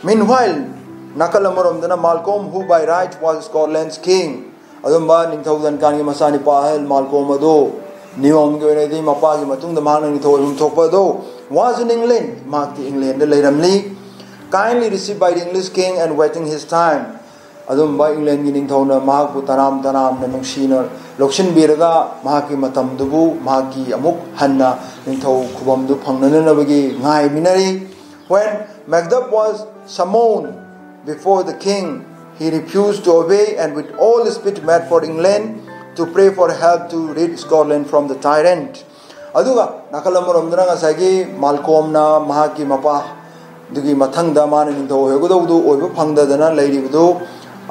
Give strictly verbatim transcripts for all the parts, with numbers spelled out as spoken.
Meanwhile, ꯅꯥꯀꯜ ꯑꯃꯔꯣꯝꯗꯅ Malcolm, who by right was Scotland's king, ꯑꯗꯨꯝꯕ ꯅꯤꯡꯊꯧ ꯗꯟꯀꯥꯟꯒꯤ ꯃꯆꯥꯅꯤꯄꯥ ꯑꯍꯜ ꯃꯥꯜꯀꯣꯝ ꯑꯗꯨ ꯅꯤꯌꯣꯝꯒꯤ ꯑꯣꯏꯅꯗꯤ ꯃꯄꯥꯒꯤ ꯃꯇꯨꯡꯗ ꯃꯍꯥꯛꯅ ꯅꯤꯡꯊꯧ ꯑꯣꯏꯐꯝ ꯊꯣꯛꯄ ꯑꯗꯨ was in England, ꯃꯍꯥꯛꯇꯤ England ꯂꯩꯔꯝꯂꯤ, kindly received by the English king and waiting his time. ꯑꯗꯨꯝꯕ ꯏꯪꯂꯦꯟꯒꯤ ꯅꯤꯡꯊꯧꯅ ꯃꯍꯥꯛꯄꯨ ꯇꯔꯥꯝ ꯇꯔꯥꯝꯅ ꯅꯨꯡꯁꯤꯅ ꯂꯧꯁꯤꯟꯕꯤꯔꯒ ꯃꯍꯥꯛꯀꯤ ꯃꯇꯝꯗꯨꯕꯨ ꯃꯍꯥꯛꯀꯤ ꯑꯃꯨꯛ ꯍꯟꯅ ꯅꯤꯡꯊꯧ ꯈꯨꯕꯝꯗꯨ ꯐꯪꯅꯅꯕꯒꯤ ꯉꯥꯏꯃꯤꯟꯅꯔꯤ. When Macduff was summoned before the king, he refused to obey and with all speed made for England to pray for help to rid Scotland from the tyrant. ꯑꯗꯨꯒ ꯅꯥꯀꯜ ꯑꯃꯔꯣꯝꯗꯅ ꯉꯁꯥꯏꯒꯤ ꯃꯥꯜꯀꯣꯝꯅ ꯃꯍꯥꯛꯀꯤ ꯃꯄꯥ ꯑꯗꯨꯒꯤ ꯃꯊꯪꯗ ꯃꯥꯅ ꯅꯤꯡꯊꯧ ꯑꯣꯏꯒꯗꯧꯕꯗꯨ ꯑꯣꯏꯕ ꯐꯪꯗꯗꯅ ꯂꯩꯔꯤꯕꯗꯨ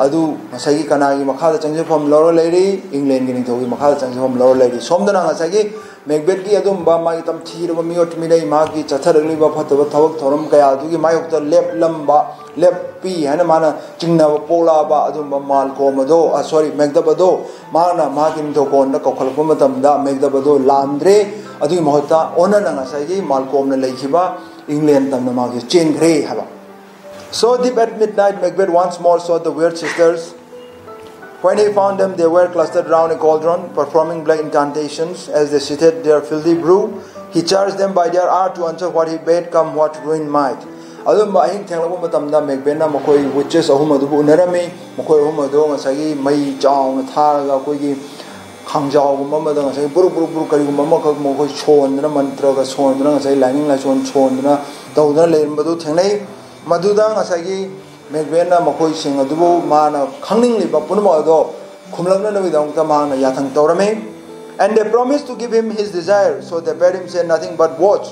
ꯑꯗꯨ ꯉꯁꯥꯏꯒꯤ ꯀꯅꯥꯒꯤ ꯃꯈꯥꯗ ꯆꯪꯖꯐꯝ ꯂꯧꯔ ꯂꯩꯔꯤ? ꯏꯪꯂꯦꯟꯒꯤ ꯅꯤꯡꯊꯧꯒꯤ ꯃꯈꯥꯗ ꯆꯪꯖꯐꯝ ꯂꯧꯔ ꯂꯩꯔꯤ꯫ ꯁꯣꯝꯗꯅ ꯉꯁꯥꯏꯒꯤ ꯃꯦꯛꯕꯦꯠꯀꯤ ꯑꯗꯨꯝꯕ ꯃꯥꯒꯤ ꯇꯝꯊꯤꯔꯕ ꯃꯤꯑꯣꯠ ꯃꯤꯅꯩ, ꯃꯍꯥꯛꯀꯤ ꯆꯠꯊꯔꯛꯂꯤꯕ ꯐꯠꯇꯕ ꯊꯕꯛ ꯊꯧꯔꯝ ꯀꯌꯥ ꯑꯗꯨꯒꯤ ꯃꯥꯌꯣꯛꯇ ꯂꯦꯞꯂꯝꯕ, ꯂꯦꯞꯄꯤ ꯍꯥꯏꯅ ꯃꯥꯅ ꯆꯤꯡꯅꯕ ꯄꯣꯛꯂꯛꯑꯕ ꯑꯗꯨꯝꯕ ꯃꯥꯜꯀꯣꯝ ꯑꯗꯣ, ꯁꯣꯔꯤ, ꯃꯦꯛꯗꯞ ꯑꯗꯣ ꯃꯥꯅ ꯃꯍꯥꯛꯀꯤ ꯅꯤꯡꯊꯧꯀꯣꯟꯗ ꯀꯧꯈꯠꯂꯛꯄ ꯃꯇꯝꯗ ꯃꯦꯛꯗꯞ ꯑꯗꯣ ꯂꯥꯝꯗ꯭ꯔꯦ꯫ ꯑꯗꯨꯒꯤ ꯃꯍꯨꯠꯇ ꯑꯣꯟꯅꯅ ꯉꯁꯥꯏꯒꯤ ꯃꯥꯜꯀꯣꯝꯅ ꯂꯩꯈꯤꯕ ꯏꯪꯂꯦꯟ ꯇꯝꯅ ꯃꯥꯒꯤ ꯆꯦꯟꯈ꯭ꯔꯦ ꯍꯥꯏꯕ꯫ So deep at midnight, Macbeth once more sought the weird sisters. When he found them, they were clustered round a cauldron, performing black incantations as they seethed their filthy brew. He charged them by their art to answer what he bade, come what ruin might. ꯑꯗꯨꯝꯕ ꯑꯍꯤꯡ ꯊꯦꯡꯂꯛꯄ ꯃꯇꯝꯗ ꯃꯦꯛꯕꯦꯠꯅ ꯃꯈꯣꯏ ꯋꯤꯆꯦꯁ ꯑꯍꯨꯝ ꯑꯗꯨꯕꯨ ꯎꯅꯔꯝꯃꯤ꯫ ꯃꯈꯣꯏ ꯑꯍꯨꯝ ꯑꯗꯨ ꯉꯁꯥꯏꯒꯤ ꯃꯩ ꯆꯥꯎꯅ ꯊꯥꯔꯒ ꯑꯩꯈꯣꯏꯒꯤ ꯈꯥꯡꯖꯥꯎꯒꯨꯝꯕ ꯑꯃꯗ ꯉꯁꯥꯏꯒꯤ ꯕꯨꯔꯨꯛ ꯕꯨꯔꯨꯛ ꯕꯨꯔꯨꯛ ꯀꯔꯤꯒꯨꯝꯕ ꯑꯃꯈꯛ ꯃꯈꯣꯏ ꯁꯣꯟꯗꯅ, ꯃꯟꯇ꯭ꯔꯒ ꯁꯣꯟꯗꯅ, ꯉꯁꯥꯏ ꯂꯥꯏꯅꯤꯡ ꯂꯥꯏꯁꯣꯟ ꯁꯣꯟꯗꯅ ꯇꯧꯗꯨꯅ ꯂꯩꯔꯝꯕꯗꯨ ꯊꯦꯡꯅꯩ꯫ ꯃꯗꯨꯗ ꯉꯁꯥꯏꯒꯤ ꯃꯦꯛꯕꯦꯠꯅ ꯃꯈꯣꯏꯁꯤꯡ ꯑꯗꯨꯕꯨ ꯃꯥꯅ ꯈꯪꯅꯤꯡꯂꯤꯕ ꯄꯨꯝꯅꯃꯛ ꯑꯗꯣ ꯈꯨꯝꯂꯛꯅꯅꯕꯒꯤꯗꯃꯛꯇ ꯃꯍꯥꯛꯅ ꯌꯥꯊꯪ ꯇꯧꯔꯝꯃꯤ꯫ And they promised to give him his desire, so they bade him say nothing but watch.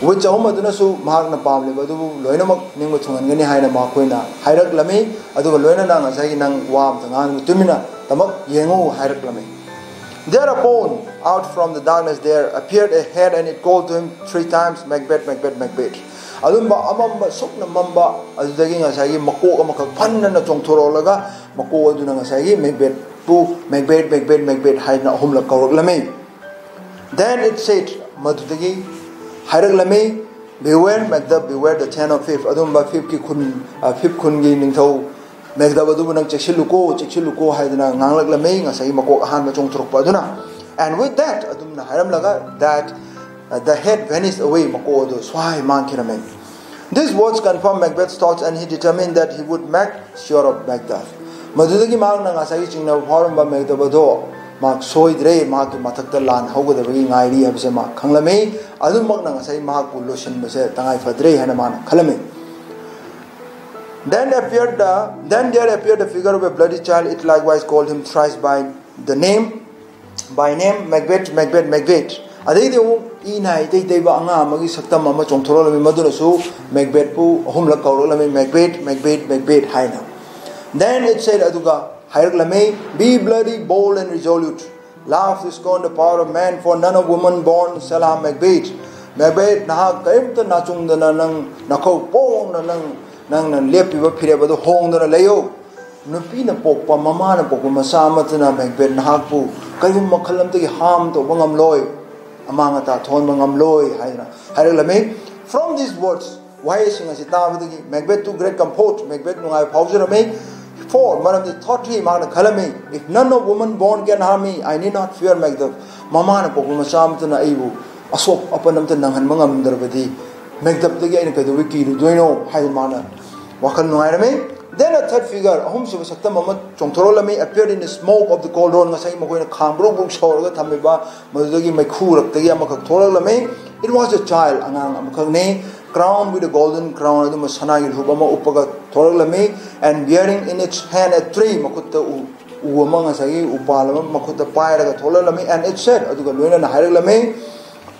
Which ꯑꯍꯨꯝ ꯑꯗꯨꯅꯁꯨ ꯃꯍꯥꯛꯅ ꯄꯥꯝꯂꯤꯕ ꯑꯗꯨꯕꯨ ꯂꯣꯏꯅꯃꯛ ꯅꯤꯡꯕ ꯊꯨꯡꯍꯟꯒꯅꯤ ꯍꯥꯏꯅ ꯃꯈꯣꯏꯅ ꯍꯥꯏꯔꯛꯂꯝꯃꯤ꯫ ꯑꯗꯨꯒ ꯂꯣꯏꯅꯅ ꯉꯁꯥꯏꯒꯤ ꯅꯪ ꯋꯥ ꯑꯝꯇ ꯉꯥꯡꯒꯅꯨ, ꯇꯨꯃꯤꯟꯅ ꯇꯃꯛ ꯌꯦꯡꯉꯨ ꯍꯥꯏꯔꯛꯂꯝꯃꯤ꯫ Thereupon, out from the darkness there appeared a head, and it called to him three times, Macbeth, Macbeth, Macbeth. ꯑꯗꯨꯝꯕ ꯑꯃꯝꯕ ꯁꯨꯞꯅ ꯃꯝꯕ ꯑꯗꯨꯗꯒꯤ ꯉꯁꯥꯏꯒꯤ ꯃꯀꯣꯛ ꯑꯃꯈꯛ ꯐꯟꯅꯅ ꯆꯣꯡꯊꯣꯔꯛꯂꯒ ꯃꯀꯣꯛ ꯑꯗꯨꯅ ꯉꯁꯥꯏꯒꯤ ꯃꯦꯛꯕꯦꯠꯄꯨ ꯃꯦꯛꯕꯦꯠ, ꯃꯦꯛꯕꯦꯠ, ꯃꯦꯛꯕꯦꯠ ꯍꯥꯏꯅ ꯑꯍꯨꯝꯂꯛ ꯀꯧꯔꯛꯂꯝꯃꯤ꯫ Then it said, ꯃꯗꯨꯗꯒꯤ ꯍꯥꯏꯔꯛꯂꯝꯃꯤ, Beware Macduff, beware the ten of Fife. ꯑꯗꯨꯝꯕ ꯐꯤꯐꯀꯤ ꯈꯨꯟ, ꯐꯤꯐ ꯈꯨꯟꯒꯤ ꯅꯤꯡꯊꯧ ꯃꯦꯛꯗꯕ ꯑꯗꯨꯕꯨ ꯅꯪ ꯆꯦꯛꯁꯤꯜꯂꯨꯀꯣ, ꯆꯦꯛꯁꯤꯜꯂꯨꯀꯣ ꯍꯥꯏꯗꯅ ꯉꯥꯡꯂꯛꯂꯝꯃꯤ ꯉꯁꯥꯏꯒꯤ ꯃꯀꯣꯛ ꯑꯍꯥꯟꯕ ꯆꯣꯡꯊꯣꯔꯛꯄ ꯑꯗꯨꯅ꯫ And with that, ꯑꯗꯨꯝꯅ ꯍꯥꯏꯔꯝꯂꯒ, that uh, the head vanished away, ꯃꯀꯣꯛ ꯑꯗꯨ ꯁ꯭ꯋꯥꯏ ꯃꯥꯡꯈꯤꯔꯝꯃꯤ꯫ This words confirm Macbeth's thoughts and he determined that he would make sure of Macduff. ꯃꯗꯨꯗꯒꯤ ꯃꯍꯥꯛꯅ ꯉꯁꯥꯏꯒꯤ ꯆꯤꯡꯅꯕ ꯐꯥꯎꯔꯝꯕ ꯃꯦꯛꯗꯕ ꯑꯗꯣ ꯃꯍꯥꯛ ꯁꯣꯏꯗ꯭ꯔꯦ, ꯃꯍꯥꯛꯀꯤ ꯃꯊꯛꯇ ꯂꯥꯟ ꯍꯧꯒꯗꯕꯒꯤ ꯉꯥꯏꯔꯤ ꯍꯥꯏꯕꯁꯦ ꯃꯍꯥꯛ ꯈꯪꯂꯝꯃꯤ꯫ ꯑꯗꯨꯃꯛꯅ ꯉꯁꯥꯏ ꯃꯍꯥꯛꯄꯨ ꯂꯣꯏꯁꯤꯟꯕꯁꯦ ꯇꯉꯥꯏ ꯐꯗ꯭ꯔꯦ ꯍꯥꯏꯅ ꯃꯥꯅ ꯈꯜꯂꯝꯃꯤ꯫ Then appeared the, then there appeared the figure of a bloody child. It likewise called him thrice by the name, by name, Macbeth, Macbeth, Macbeth. ꯑꯗꯩꯗꯤ ꯑꯃꯨꯛ ꯏ ꯅꯥꯏ ꯏꯇꯩ ꯇꯩꯕ ꯑꯉꯥꯡ ꯑꯃꯒꯤ ꯁꯛꯇꯝ ꯑꯃ ꯆꯣꯡꯊꯣꯔꯛꯂꯝꯃꯤ, ꯃꯗꯨꯅꯁꯨ ꯃꯦꯛꯕꯦꯠꯄꯨ ꯑꯍꯨꯝꯂꯛ ꯀꯧꯔꯛꯂꯝꯃꯤ, ꯃꯦꯛꯕꯦꯠ, ꯃꯦꯛꯕꯦꯠ, ꯃꯦꯛꯕꯦꯠ ꯍꯥꯏꯅ꯫ Then it said, ꯑꯗꯨꯒ ꯍꯥꯏꯔꯛꯂꯝꯃꯤ, Be bloody, bold and resolute. Laugh to scorn the power of man, for none of woman born shall harm Macbeth. Macbeth, ꯅꯍꯥꯛ ꯀꯔꯤꯝꯇ ꯅꯥꯆꯨꯡꯗꯅ, ꯅꯪ ꯅꯈꯧ ꯄꯣꯡꯅ, ꯅꯪ, ꯅꯪꯅ ꯂꯦꯞꯄꯤꯕ ꯐꯤꯔꯦꯞ ꯑꯗꯨ ꯍꯣꯡꯗꯅ ꯂꯩꯌꯨ꯫ ꯅꯨꯄꯤꯅ ꯄꯣꯛꯄ, ꯃꯃꯥꯅ ꯄꯣꯛꯄ ꯃꯆꯥ ꯑꯃꯠꯇꯅ ꯃꯦꯛꯕꯦꯠ ꯅꯍꯥꯛꯄꯨ ꯀꯔꯤꯒꯨꯝꯕ ꯃꯈꯜ ꯑꯃꯠꯇꯒꯤ harm ꯇꯧꯕ ꯉꯝꯂꯣꯏ, ꯑꯃꯥꯡ ꯑꯇꯥ ꯊꯣꯛꯍꯟꯕ ꯉꯝꯂꯣꯏ ꯍꯥꯏꯗꯅ ꯍꯥꯏꯔꯛꯂꯝꯃꯤ꯫ From these words, ꯋꯥꯍꯩꯁꯤꯡ ꯑꯁꯤ ꯇꯥꯕꯗꯒꯤ Macbeth to great comfort, Macbeth ꯅꯨꯡꯉꯥꯏꯕ ꯐꯥꯎꯖꯔꯝꯃꯤ꯫ For, ꯃꯔꯝꯗꯤ thought he, ꯃꯍꯥꯛꯅ ꯈꯜꯂꯝꯃꯤ, If none of woman born can harm me, I need not fear Macduff. ꯃꯃꯥꯅ ꯄꯣꯛꯄ ꯃꯆꯥ ꯑꯃꯠꯇꯅ ꯑꯩꯕꯨ ꯑꯁꯣꯛ ꯑꯄꯟ ꯑꯃꯠꯇ ꯅꯪꯍꯟꯕ ꯉꯝꯗ꯭ꯔꯕꯗꯤ ꯃꯦꯛꯗꯞꯇꯒꯤ ꯑꯩꯅ ꯀꯩꯗꯧꯕꯩ ꯀꯤꯔꯨꯗꯣꯏꯅꯣ ꯍꯥꯏꯅ ꯃꯥꯅ ꯋꯥꯈꯜ ꯅꯨꯡꯉꯥꯏꯔꯝꯃꯤ꯫ Then a third figure, ꯑꯍꯨꯝꯁꯨꯕ ꯁꯛꯇꯝ ꯑꯃ ꯆꯣꯡꯊꯣꯔꯛꯂꯝꯃꯤ, appeared in the smoke of the cauldron, ꯉꯁꯥꯏ ꯃꯈꯣꯏꯅ ꯈꯥꯡ ꯕ꯭ꯔꯨꯛ ꯕ꯭ꯔꯨꯛ ꯁꯧꯔꯒ ꯊꯝꯃꯤꯕ ꯃꯗꯨꯗꯒꯤ ꯃꯩꯈꯨ ꯃꯔꯛꯇꯒꯤ ꯑꯃꯈꯛ ꯊꯣꯛꯂꯛꯂꯝꯃꯤ꯫ It was a child, ꯑꯉꯥꯡ ꯑꯃꯈꯛꯅꯤ, crowned with a golden crown, ꯑꯗꯨꯝꯕ ꯁꯅꯥꯒꯤ ꯂꯨꯞ ꯑꯃ ꯎꯞꯄꯒ ꯊꯣꯛꯂꯛꯂꯝꯃꯤ, and bearing in its hand a tree, ꯃꯈꯨꯠꯇ ꯎ, ꯎ ꯑꯃ, ꯉꯁꯥꯏꯒꯤ ꯎꯄꯥꯜ ꯑꯃ ꯃꯈꯨꯠꯇ ꯄꯥꯏꯔꯒ ꯊꯣꯛꯂꯛꯂꯝꯃꯤ, and it said, ꯑꯗꯨꯒ ꯂꯣꯏꯅꯅ ꯍꯥꯏꯔꯛꯂꯝꯃꯤ,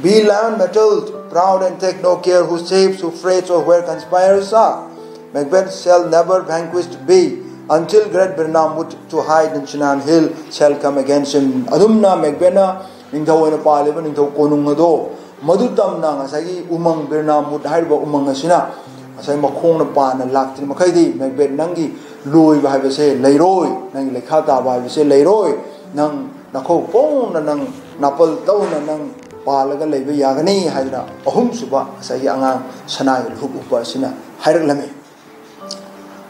Be lion mettled, proud and take no care, who saves, who frays, or where conspirers are. Macbeth shall never vanquished be, until great Birnam wood to hide in Shinnan Hill shall come against him. ꯑꯗꯨꯝꯅ ꯃꯦꯛꯕꯦꯠꯅ ꯅꯤꯡꯊꯧ ꯑꯣꯏꯅ ꯄꯥꯜꯂꯤꯕ ꯅꯤꯡꯊꯧ ꯀꯣꯅꯨꯡ ꯑꯗꯣ ꯃꯗꯨ ꯇꯝꯅ ꯉꯁꯥꯏꯒꯤ ꯎꯃꯪ, ꯕꯤꯔꯅꯥꯃꯨꯠ ꯍꯥꯏꯔꯤꯕ ꯎꯃꯪ ꯑꯁꯤꯅ ꯉꯁꯥꯏ ꯃꯈꯣꯡꯅ ꯄꯥꯟꯅ ꯂꯥꯛꯇ꯭ꯔꯤ ꯃꯈꯩꯗꯤ ꯃꯦꯛꯕꯦꯠ ꯅꯪꯒꯤ ꯂꯣꯏꯕ ꯍꯥꯏꯕꯁꯦ ꯂꯩꯔꯣꯏ, ꯅꯪꯒꯤ ꯂꯩꯈꯥ ꯇꯥꯕ ꯍꯥꯏꯕꯁꯦ ꯂꯩꯔꯣꯏ꯫ ꯅꯪ ꯅꯈꯧ ꯄꯣꯡꯅ, ꯅꯪ ꯅꯥꯄꯜ ꯇꯧꯅ, ꯅꯪ ꯄꯥꯜꯂꯒ ꯂꯩꯕ ꯌꯥꯒꯅꯤ ꯍꯥꯏꯗꯅ ꯑꯍꯨꯝꯁꯨꯕ ꯉꯁꯥꯏꯒꯤ ꯑꯉꯥꯡ ꯁꯅꯥꯒꯤ ꯂꯨꯍꯨꯞ ꯎꯞꯄ ꯑꯁꯤꯅ ꯍꯥꯏꯔꯛꯂꯝꯃꯤ꯫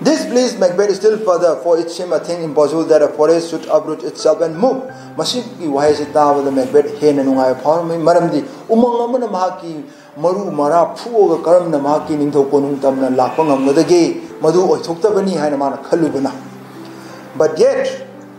This pleased Macbeth still further, for it seemed a thing impossible that a forest should uproot itself and move. ꯃꯁꯤꯒꯤ ꯋꯥꯍꯩꯁꯤ ꯇꯥꯕꯗ ꯃꯦꯛꯕꯦꯠ ꯍꯦꯟꯅ ꯅꯨꯡꯉꯥꯏꯕ ꯐꯥꯎꯔꯝꯃꯤ, ꯃꯔꯝꯗꯤ ꯎꯃꯪ ꯑꯃꯅ ꯃꯍꯥꯛꯀꯤ ꯃꯔꯨ ꯃꯔꯥ ꯐꯨꯛꯑꯒ ꯀꯔꯝꯅ ꯃꯍꯥꯛꯀꯤ ꯅꯤꯡꯊꯧ ꯀꯣꯅꯨꯡ ꯇꯝꯅ ꯂꯥꯛꯄ ꯉꯝꯒꯗꯒꯦ? ꯃꯗꯨ ꯑꯣꯏꯊꯣꯛꯇꯕꯅꯤ ꯍꯥꯏꯅ ꯃꯥꯅ ꯈꯜꯂꯨꯕꯅ꯫ But yet,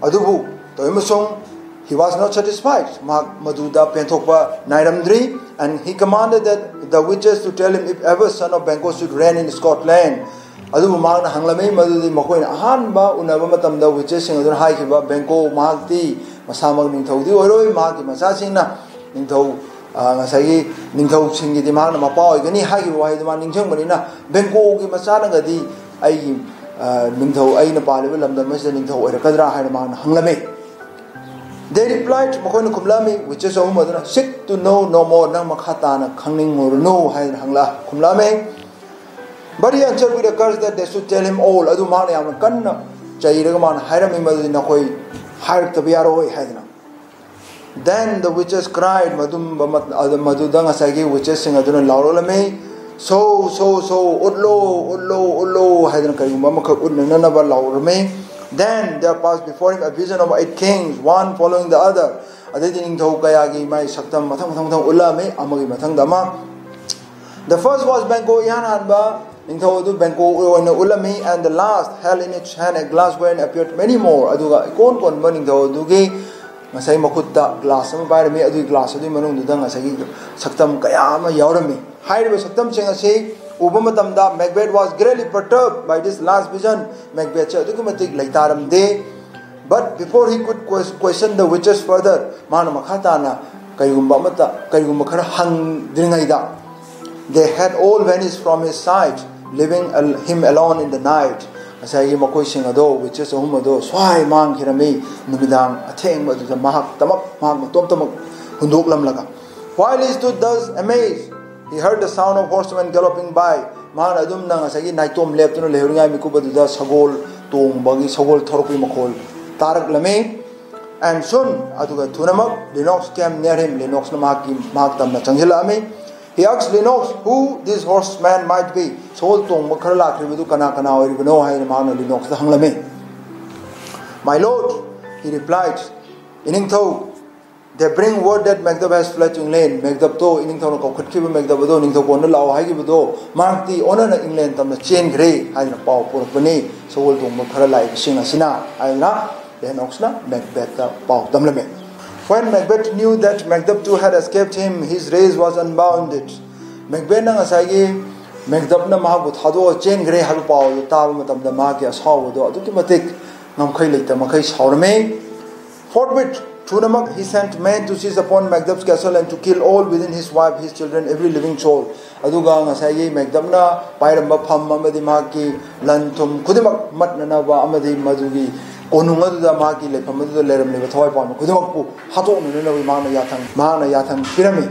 ꯑꯗꯨꯕꯨ ꯇꯧꯏꯃꯁꯨꯡ, he was not satisfied. ꯃꯍꯥꯛ ꯃꯗꯨꯗ ꯄꯦꯟꯊꯣꯛꯄ ꯅꯥꯏꯔꯝꯗ꯭ꯔꯤ꯫ And he commanded that the witches to tell him if ever son of Banquo should reign in Scotland. ꯑꯗꯨꯕꯨ ꯃꯍꯥꯛꯅ ꯍꯪꯂꯝꯃꯤ, ꯃꯗꯨꯗꯤ ꯃꯈꯣꯏꯅ ꯑꯍꯥꯟꯕ ꯎꯅꯕ ꯃꯇꯝꯗ ꯋꯤꯆꯦꯁꯁꯤꯡ ꯑꯗꯨꯅ ꯍꯥꯏꯈꯤꯕ, ꯕꯦꯡꯀꯣ ꯃꯍꯥꯛꯇꯤ ꯃꯁꯥꯃꯛ ꯅꯤꯡꯊꯧꯗꯤ ꯑꯣꯏꯔꯣꯏ, ꯃꯍꯥꯛꯀꯤ ꯃꯆꯥꯁꯤꯡꯅ ꯅꯤꯡꯊꯧ, ꯑ, ꯉꯁꯥꯏꯒꯤ ꯅꯤꯡꯊꯧꯁꯤꯡꯒꯤꯗꯤ ꯃꯍꯥꯛꯅ ꯃꯄꯥ ꯑꯣꯏꯒꯅꯤ ꯍꯥꯏꯈꯤꯕ ꯋꯥꯍꯩꯗꯨ ꯃꯥ ꯅꯤꯡꯁꯤꯡꯕꯅꯤꯅ, ꯕꯦꯡꯀꯣꯒꯤ ꯃꯆꯥꯅꯒꯗꯤ ꯑꯩꯒꯤ, ꯑ, ꯅꯤꯡꯊꯧ, ꯑꯩꯅ ꯄꯥꯜꯂꯤꯕ ꯂꯝꯗꯝ ꯑꯁꯤꯗ ꯅꯤꯡꯊꯧ ꯑꯣꯏꯔꯛꯀꯗ꯭ꯔꯥ ꯍꯥꯏꯅ ꯃꯍꯥꯛꯅ ꯍꯪꯂꯝꯃꯤ꯫ They replied, ꯃꯈꯣꯏꯅ ꯈꯨꯝꯂꯛꯂꯝꯃꯤ, ꯋꯤꯆꯦꯁ ꯑꯍꯨꯝ ꯑꯗꯨꯅ, "Seek to know no more, ꯅꯪ ꯃꯈꯥ ꯇꯥꯅ ꯈꯪꯅꯤꯡꯉꯨꯔꯅꯨ" ꯍꯥꯏꯅ ꯍꯪꯂꯛ ꯈꯨꯝꯂꯛꯂꯝꯃꯤ꯫ But he answered with a curse that they should tell him all. ꯑꯗꯨ ꯃꯍꯥꯛꯅ ꯌꯥꯝꯅ ꯀꯟꯅ ꯆꯩꯔꯒ ꯃꯥꯅ ꯍꯥꯏꯔꯝꯃꯤ, ꯃꯗꯨꯗꯤ ꯅꯈꯣꯏ ꯍꯥꯏꯔꯛꯇꯕ ꯌꯥꯔꯣꯏ ꯍꯥꯏꯗꯅ꯫ Then the witches cried, ꯃꯗꯨꯝꯕ ꯃꯠ-, ꯑꯗꯨ, ꯃꯗꯨꯗ ꯉꯁꯥꯏꯒꯤ ꯋꯤꯆꯦꯁꯁꯤꯡ ꯑꯗꯨꯅ ꯂꯥꯎꯔꯛꯂꯝꯃꯤ, "Show, show, show, ꯎꯠꯂꯣ, ꯎꯠꯂꯣ, ꯎꯠꯂꯣ" ꯍꯥꯏꯗꯅ ꯀꯔꯤꯒꯨꯝꯕ ꯑꯃꯈꯛ ꯎꯠꯅꯅꯕ ꯂꯥꯎꯔꯝꯃꯤ꯫ Then there passed before him a vision of eight kings, one following the other. ꯑꯗꯩꯗꯤ ꯅꯤꯡꯊꯧ ꯀꯌꯥꯒꯤ ꯃꯥꯏ ꯁꯛꯇꯝ ꯃꯊꯪ ꯃꯊꯪ ꯃꯊꯪ ꯎꯠꯂꯛꯂꯝꯃꯤ, ꯑꯃꯒꯤ ꯃꯊꯪꯗ ꯑꯃ꯫ The first was Banquo, ꯏꯍꯥꯟ ꯍꯥꯟꯕ ꯅꯤꯡꯊꯧ ꯑꯗꯨ ꯕꯦꯡꯀꯣ ꯑꯣꯏꯅ ꯎꯠꯂꯝꯃꯤ, and the last held in its hand a glass ware and appeared many more. ꯑꯗꯨꯒ ꯏꯀꯣꯟ ꯀꯣꯟꯕ ꯅꯤꯡꯊꯧ ꯑꯗꯨꯒꯤ ꯉꯁꯥꯏ ꯃꯈꯨꯠꯇ ꯒ꯭ꯂꯥꯁ ꯑꯃ ꯄꯥꯏꯔꯝꯃꯤ, ꯑꯗꯨꯒꯤ ꯒ꯭ꯂꯥꯁ ꯑꯗꯨꯒꯤ ꯃꯅꯨꯡꯗꯨꯗ ꯉꯁꯥꯏꯒꯤ ꯁꯛꯇꯝ ꯀꯌꯥ ꯑꯃ ꯌꯥꯎꯔꯝꯃꯤ꯫ ꯍꯥꯏꯔꯤꯕ ꯁꯛꯇꯝꯁꯤꯡ ꯑꯁꯤ ꯎꯕ ꯃꯇꯝꯗ Macbeth was greatly perturbed by this last vision. ꯃꯦꯛꯕꯦꯠꯁꯦ ꯑꯗꯨꯛꯀꯤ ꯃꯇꯤꯛ ꯂꯩꯇꯥꯔꯝꯗꯦ꯫ But before he could ques-, question the witches further, ꯃꯥꯅ ꯃꯈꯥ ꯇꯥꯅ ꯀꯔꯤꯒꯨꯝꯕ ꯑꯃꯠꯇ, ꯀꯔꯤꯒꯨꯝꯕ ꯈꯔ ꯍꯪꯗ꯭ꯔꯤꯉꯩꯗ, they had all vanished from his sight, leaving al-, him alone in the night. ꯉꯁꯥꯏꯒꯤ ꯃꯈꯣꯏꯁꯤꯡ ꯑꯗꯣ, ꯋꯤꯆꯦꯁ ꯑꯍꯨꯝ ꯑꯗꯣ ꯁ꯭ꯋꯥꯏ ꯃꯥꯡꯈꯤꯔꯝꯃꯤ꯫ ꯅꯨꯃꯤꯗꯥꯡ ꯑꯊꯦꯡꯕ ꯑꯗꯨꯗ ꯃꯍꯥꯛꯇꯃꯛ, ꯃꯍꯥꯛ ꯃꯇꯣꯝꯇꯃꯛ ꯍꯨꯟꯗꯣꯛꯂꯝꯂꯒ꯫ While he stood thus amazed, he heard the sound of horsemen galloping by. ꯃꯍꯥꯛꯅ ꯑꯗꯨꯝꯅ ꯉꯁꯥꯏꯒꯤ ꯅꯥꯏꯇꯣꯝ ꯂꯦꯞꯇꯨꯅ ꯂꯩꯍꯧꯔꯤꯉꯥꯏ ꯃꯤꯀꯨꯞ ꯑꯗꯨꯗ ꯁꯒꯣꯜ ꯇꯣꯡꯕꯒꯤ, ꯁꯒꯣꯜ ꯊꯧꯔꯛꯄꯒꯤ ꯃꯈꯣꯜ ꯇꯥꯔꯛꯂꯝꯃꯤ꯫ And soon, ꯑꯗꯨꯒ ꯊꯨꯅꯃꯛ, Lennox came near him. Lennoxꯅ ꯃꯍꯥꯛꯀꯤ ꯃꯍꯥꯛ ꯇꯝꯅ ꯆꯪꯁꯤꯜꯂꯛꯑꯝꯃꯤ. He asked Lennox who this horseman might be. ꯁꯒꯣꯜ ꯇꯣꯡꯕ ꯈꯔ ꯂꯥꯛꯈ꯭ꯔꯤꯕꯗꯨ ꯀꯅꯥ ꯀꯅꯥ ꯑꯣꯏꯔꯤꯕꯅꯣ ꯍꯥꯏꯅ ꯃꯍꯥꯛꯅ Lennoxꯇ ꯍꯪꯂꯝꯃꯤ. My lord, he replied, ꯏꯅꯤꯡꯊꯧ, they bring word that Macduff has fled to England. Macduffꯇꯣ ꯏꯅꯤꯡꯊꯧꯅ ꯀꯧꯈꯠꯈꯤꯕ Macduff ꯑꯗꯣ ꯅꯤꯡꯊꯧꯀꯣꯟꯗ ꯂꯥꯛꯑꯣ ꯍꯥꯏꯈꯤꯕꯗꯣ ꯃꯍꯥꯛꯇꯤ ꯑꯣꯟꯅꯅ ꯏꯪꯂꯦꯟ ꯇꯝꯅ ꯆꯦꯟꯈ꯭ꯔꯦ ꯍꯥꯏꯗꯅ ꯄꯥꯎ ꯄꯨꯔꯛꯄꯅꯤ ꯁꯒꯣꯜ ꯇꯣꯡꯕ ꯈꯔ ꯂꯥꯛꯏꯕꯁꯤꯡ ꯑꯁꯤꯅ ꯍꯥꯏꯗꯅ Lennoxꯅ Macbethꯇ ꯄꯥꯎ ꯇꯝꯂꯝꯃꯤ. When Macbeth knew that Macduff too had escaped him, his rage was unbounded. Macbethꯅ ꯉꯁꯥꯏꯒꯤ Macduffꯅ ꯃꯍꯥꯛꯄꯨ ꯊꯥꯗꯣꯛꯑ ꯆꯦꯟꯈ꯭ꯔꯦ ꯍꯥꯏꯕ ꯄꯥꯎ ꯑꯗꯨ ꯇꯥꯕ ꯃꯇꯝꯗ ꯃꯍꯥꯛꯀꯤ ꯑꯁꯥꯎꯕꯗꯣ ꯑꯗꯨꯛꯀꯤ ꯃꯇꯤꯛ ꯉꯝꯈꯩ ꯂꯩꯇ ꯃꯈꯩ ꯁꯥꯎꯔꯝꯃꯤ. Forthwith, ꯊꯨꯅꯃꯛ, he sent men to seize upon Macduff's castle and to kill all within his wife, his children, every living soul. ꯑꯗꯨꯒ ꯉꯁꯥꯏꯒꯤ Macduffꯅ ꯄꯥꯏꯔꯝꯕ ꯐꯝ ꯑꯃꯗꯤ ꯃꯍꯥꯛꯀꯤ ꯂꯟ ꯊꯨꯝ ꯈꯨꯗꯤꯡꯃꯛ ꯃꯠꯅꯅꯕ ꯑꯃꯗꯤ ꯃꯗꯨꯒꯤ ꯀꯣꯅꯨꯡ ꯑꯗꯨꯗ ꯃꯍꯥꯛꯀꯤ ꯂꯩꯐꯝ ꯑꯗꯨꯗ ꯂꯩꯔꯝꯂꯤꯕ ꯊꯋꯥꯏ ꯄꯥꯟꯕ ꯈꯨꯗꯤꯡꯃꯛꯄꯨ ꯍꯥꯠꯇꯣꯛꯅꯅꯕ ꯃꯍꯥꯛꯅ ꯌꯥꯊꯪ ꯃꯍꯥꯛꯅ ꯌꯥꯊꯪ ꯄꯤꯔꯝꯃꯤ.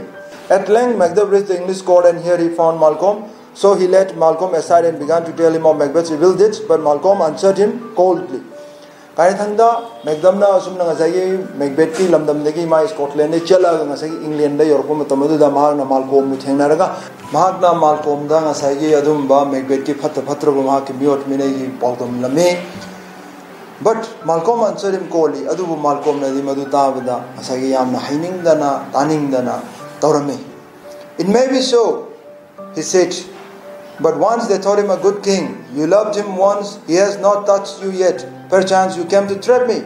At length, Macduff reached the English court and here he found Malcolm. So he led Malcolm aside and began to tell him of Macbeth's evil deeds, but Malcolm answered him coldly. ꯀꯥꯏꯔꯦꯊꯪꯗ Macduffꯅ ꯑꯁꯨꯝꯅ ꯉꯁꯥꯏꯒꯤ Macbethꯀꯤ ꯂꯝꯗꯝꯗꯒꯤ ꯃꯥ Scotlandꯗꯒꯤ ꯆꯦꯜꯂꯛꯑꯒ ꯉꯁꯥꯏꯒꯤ Englandꯗ ꯌꯧꯔꯛꯄ ꯃꯇꯝ ꯑꯗꯨꯗ ꯃꯍꯥꯛꯅ Malcolmꯕꯨ ꯊꯦꯡꯅꯔꯒ ꯃꯍꯥꯛꯅ Malcolmꯗ ꯉꯁꯥꯏꯒꯤ ꯑꯗꯨꯝꯕ Macbethꯀꯤ ꯐꯠꯇ ꯐꯠꯇ꯭ꯔꯕ ꯃꯍꯥꯛꯀꯤ ꯃꯤꯑꯣꯠ ꯃꯤꯅꯩꯒꯤ ꯄꯥꯎꯗꯝꯂꯝꯃꯤ. But Malcolm answered him coldly. ꯑꯗꯨꯕꯨ Malcolmꯅꯗꯤ ꯃꯗꯨ ꯇꯥꯕꯗ ꯉꯁꯥꯏꯒꯤ ꯌꯥꯝꯅ ꯍꯩꯅꯤꯡꯗꯅ ꯇꯥꯅꯤꯡꯗꯅ ꯇꯧꯔꯝꯃꯤ. It may be so, he said, but once they thought him a good king. You loved him once, he has not touched you yet. Perchance you came to trap me.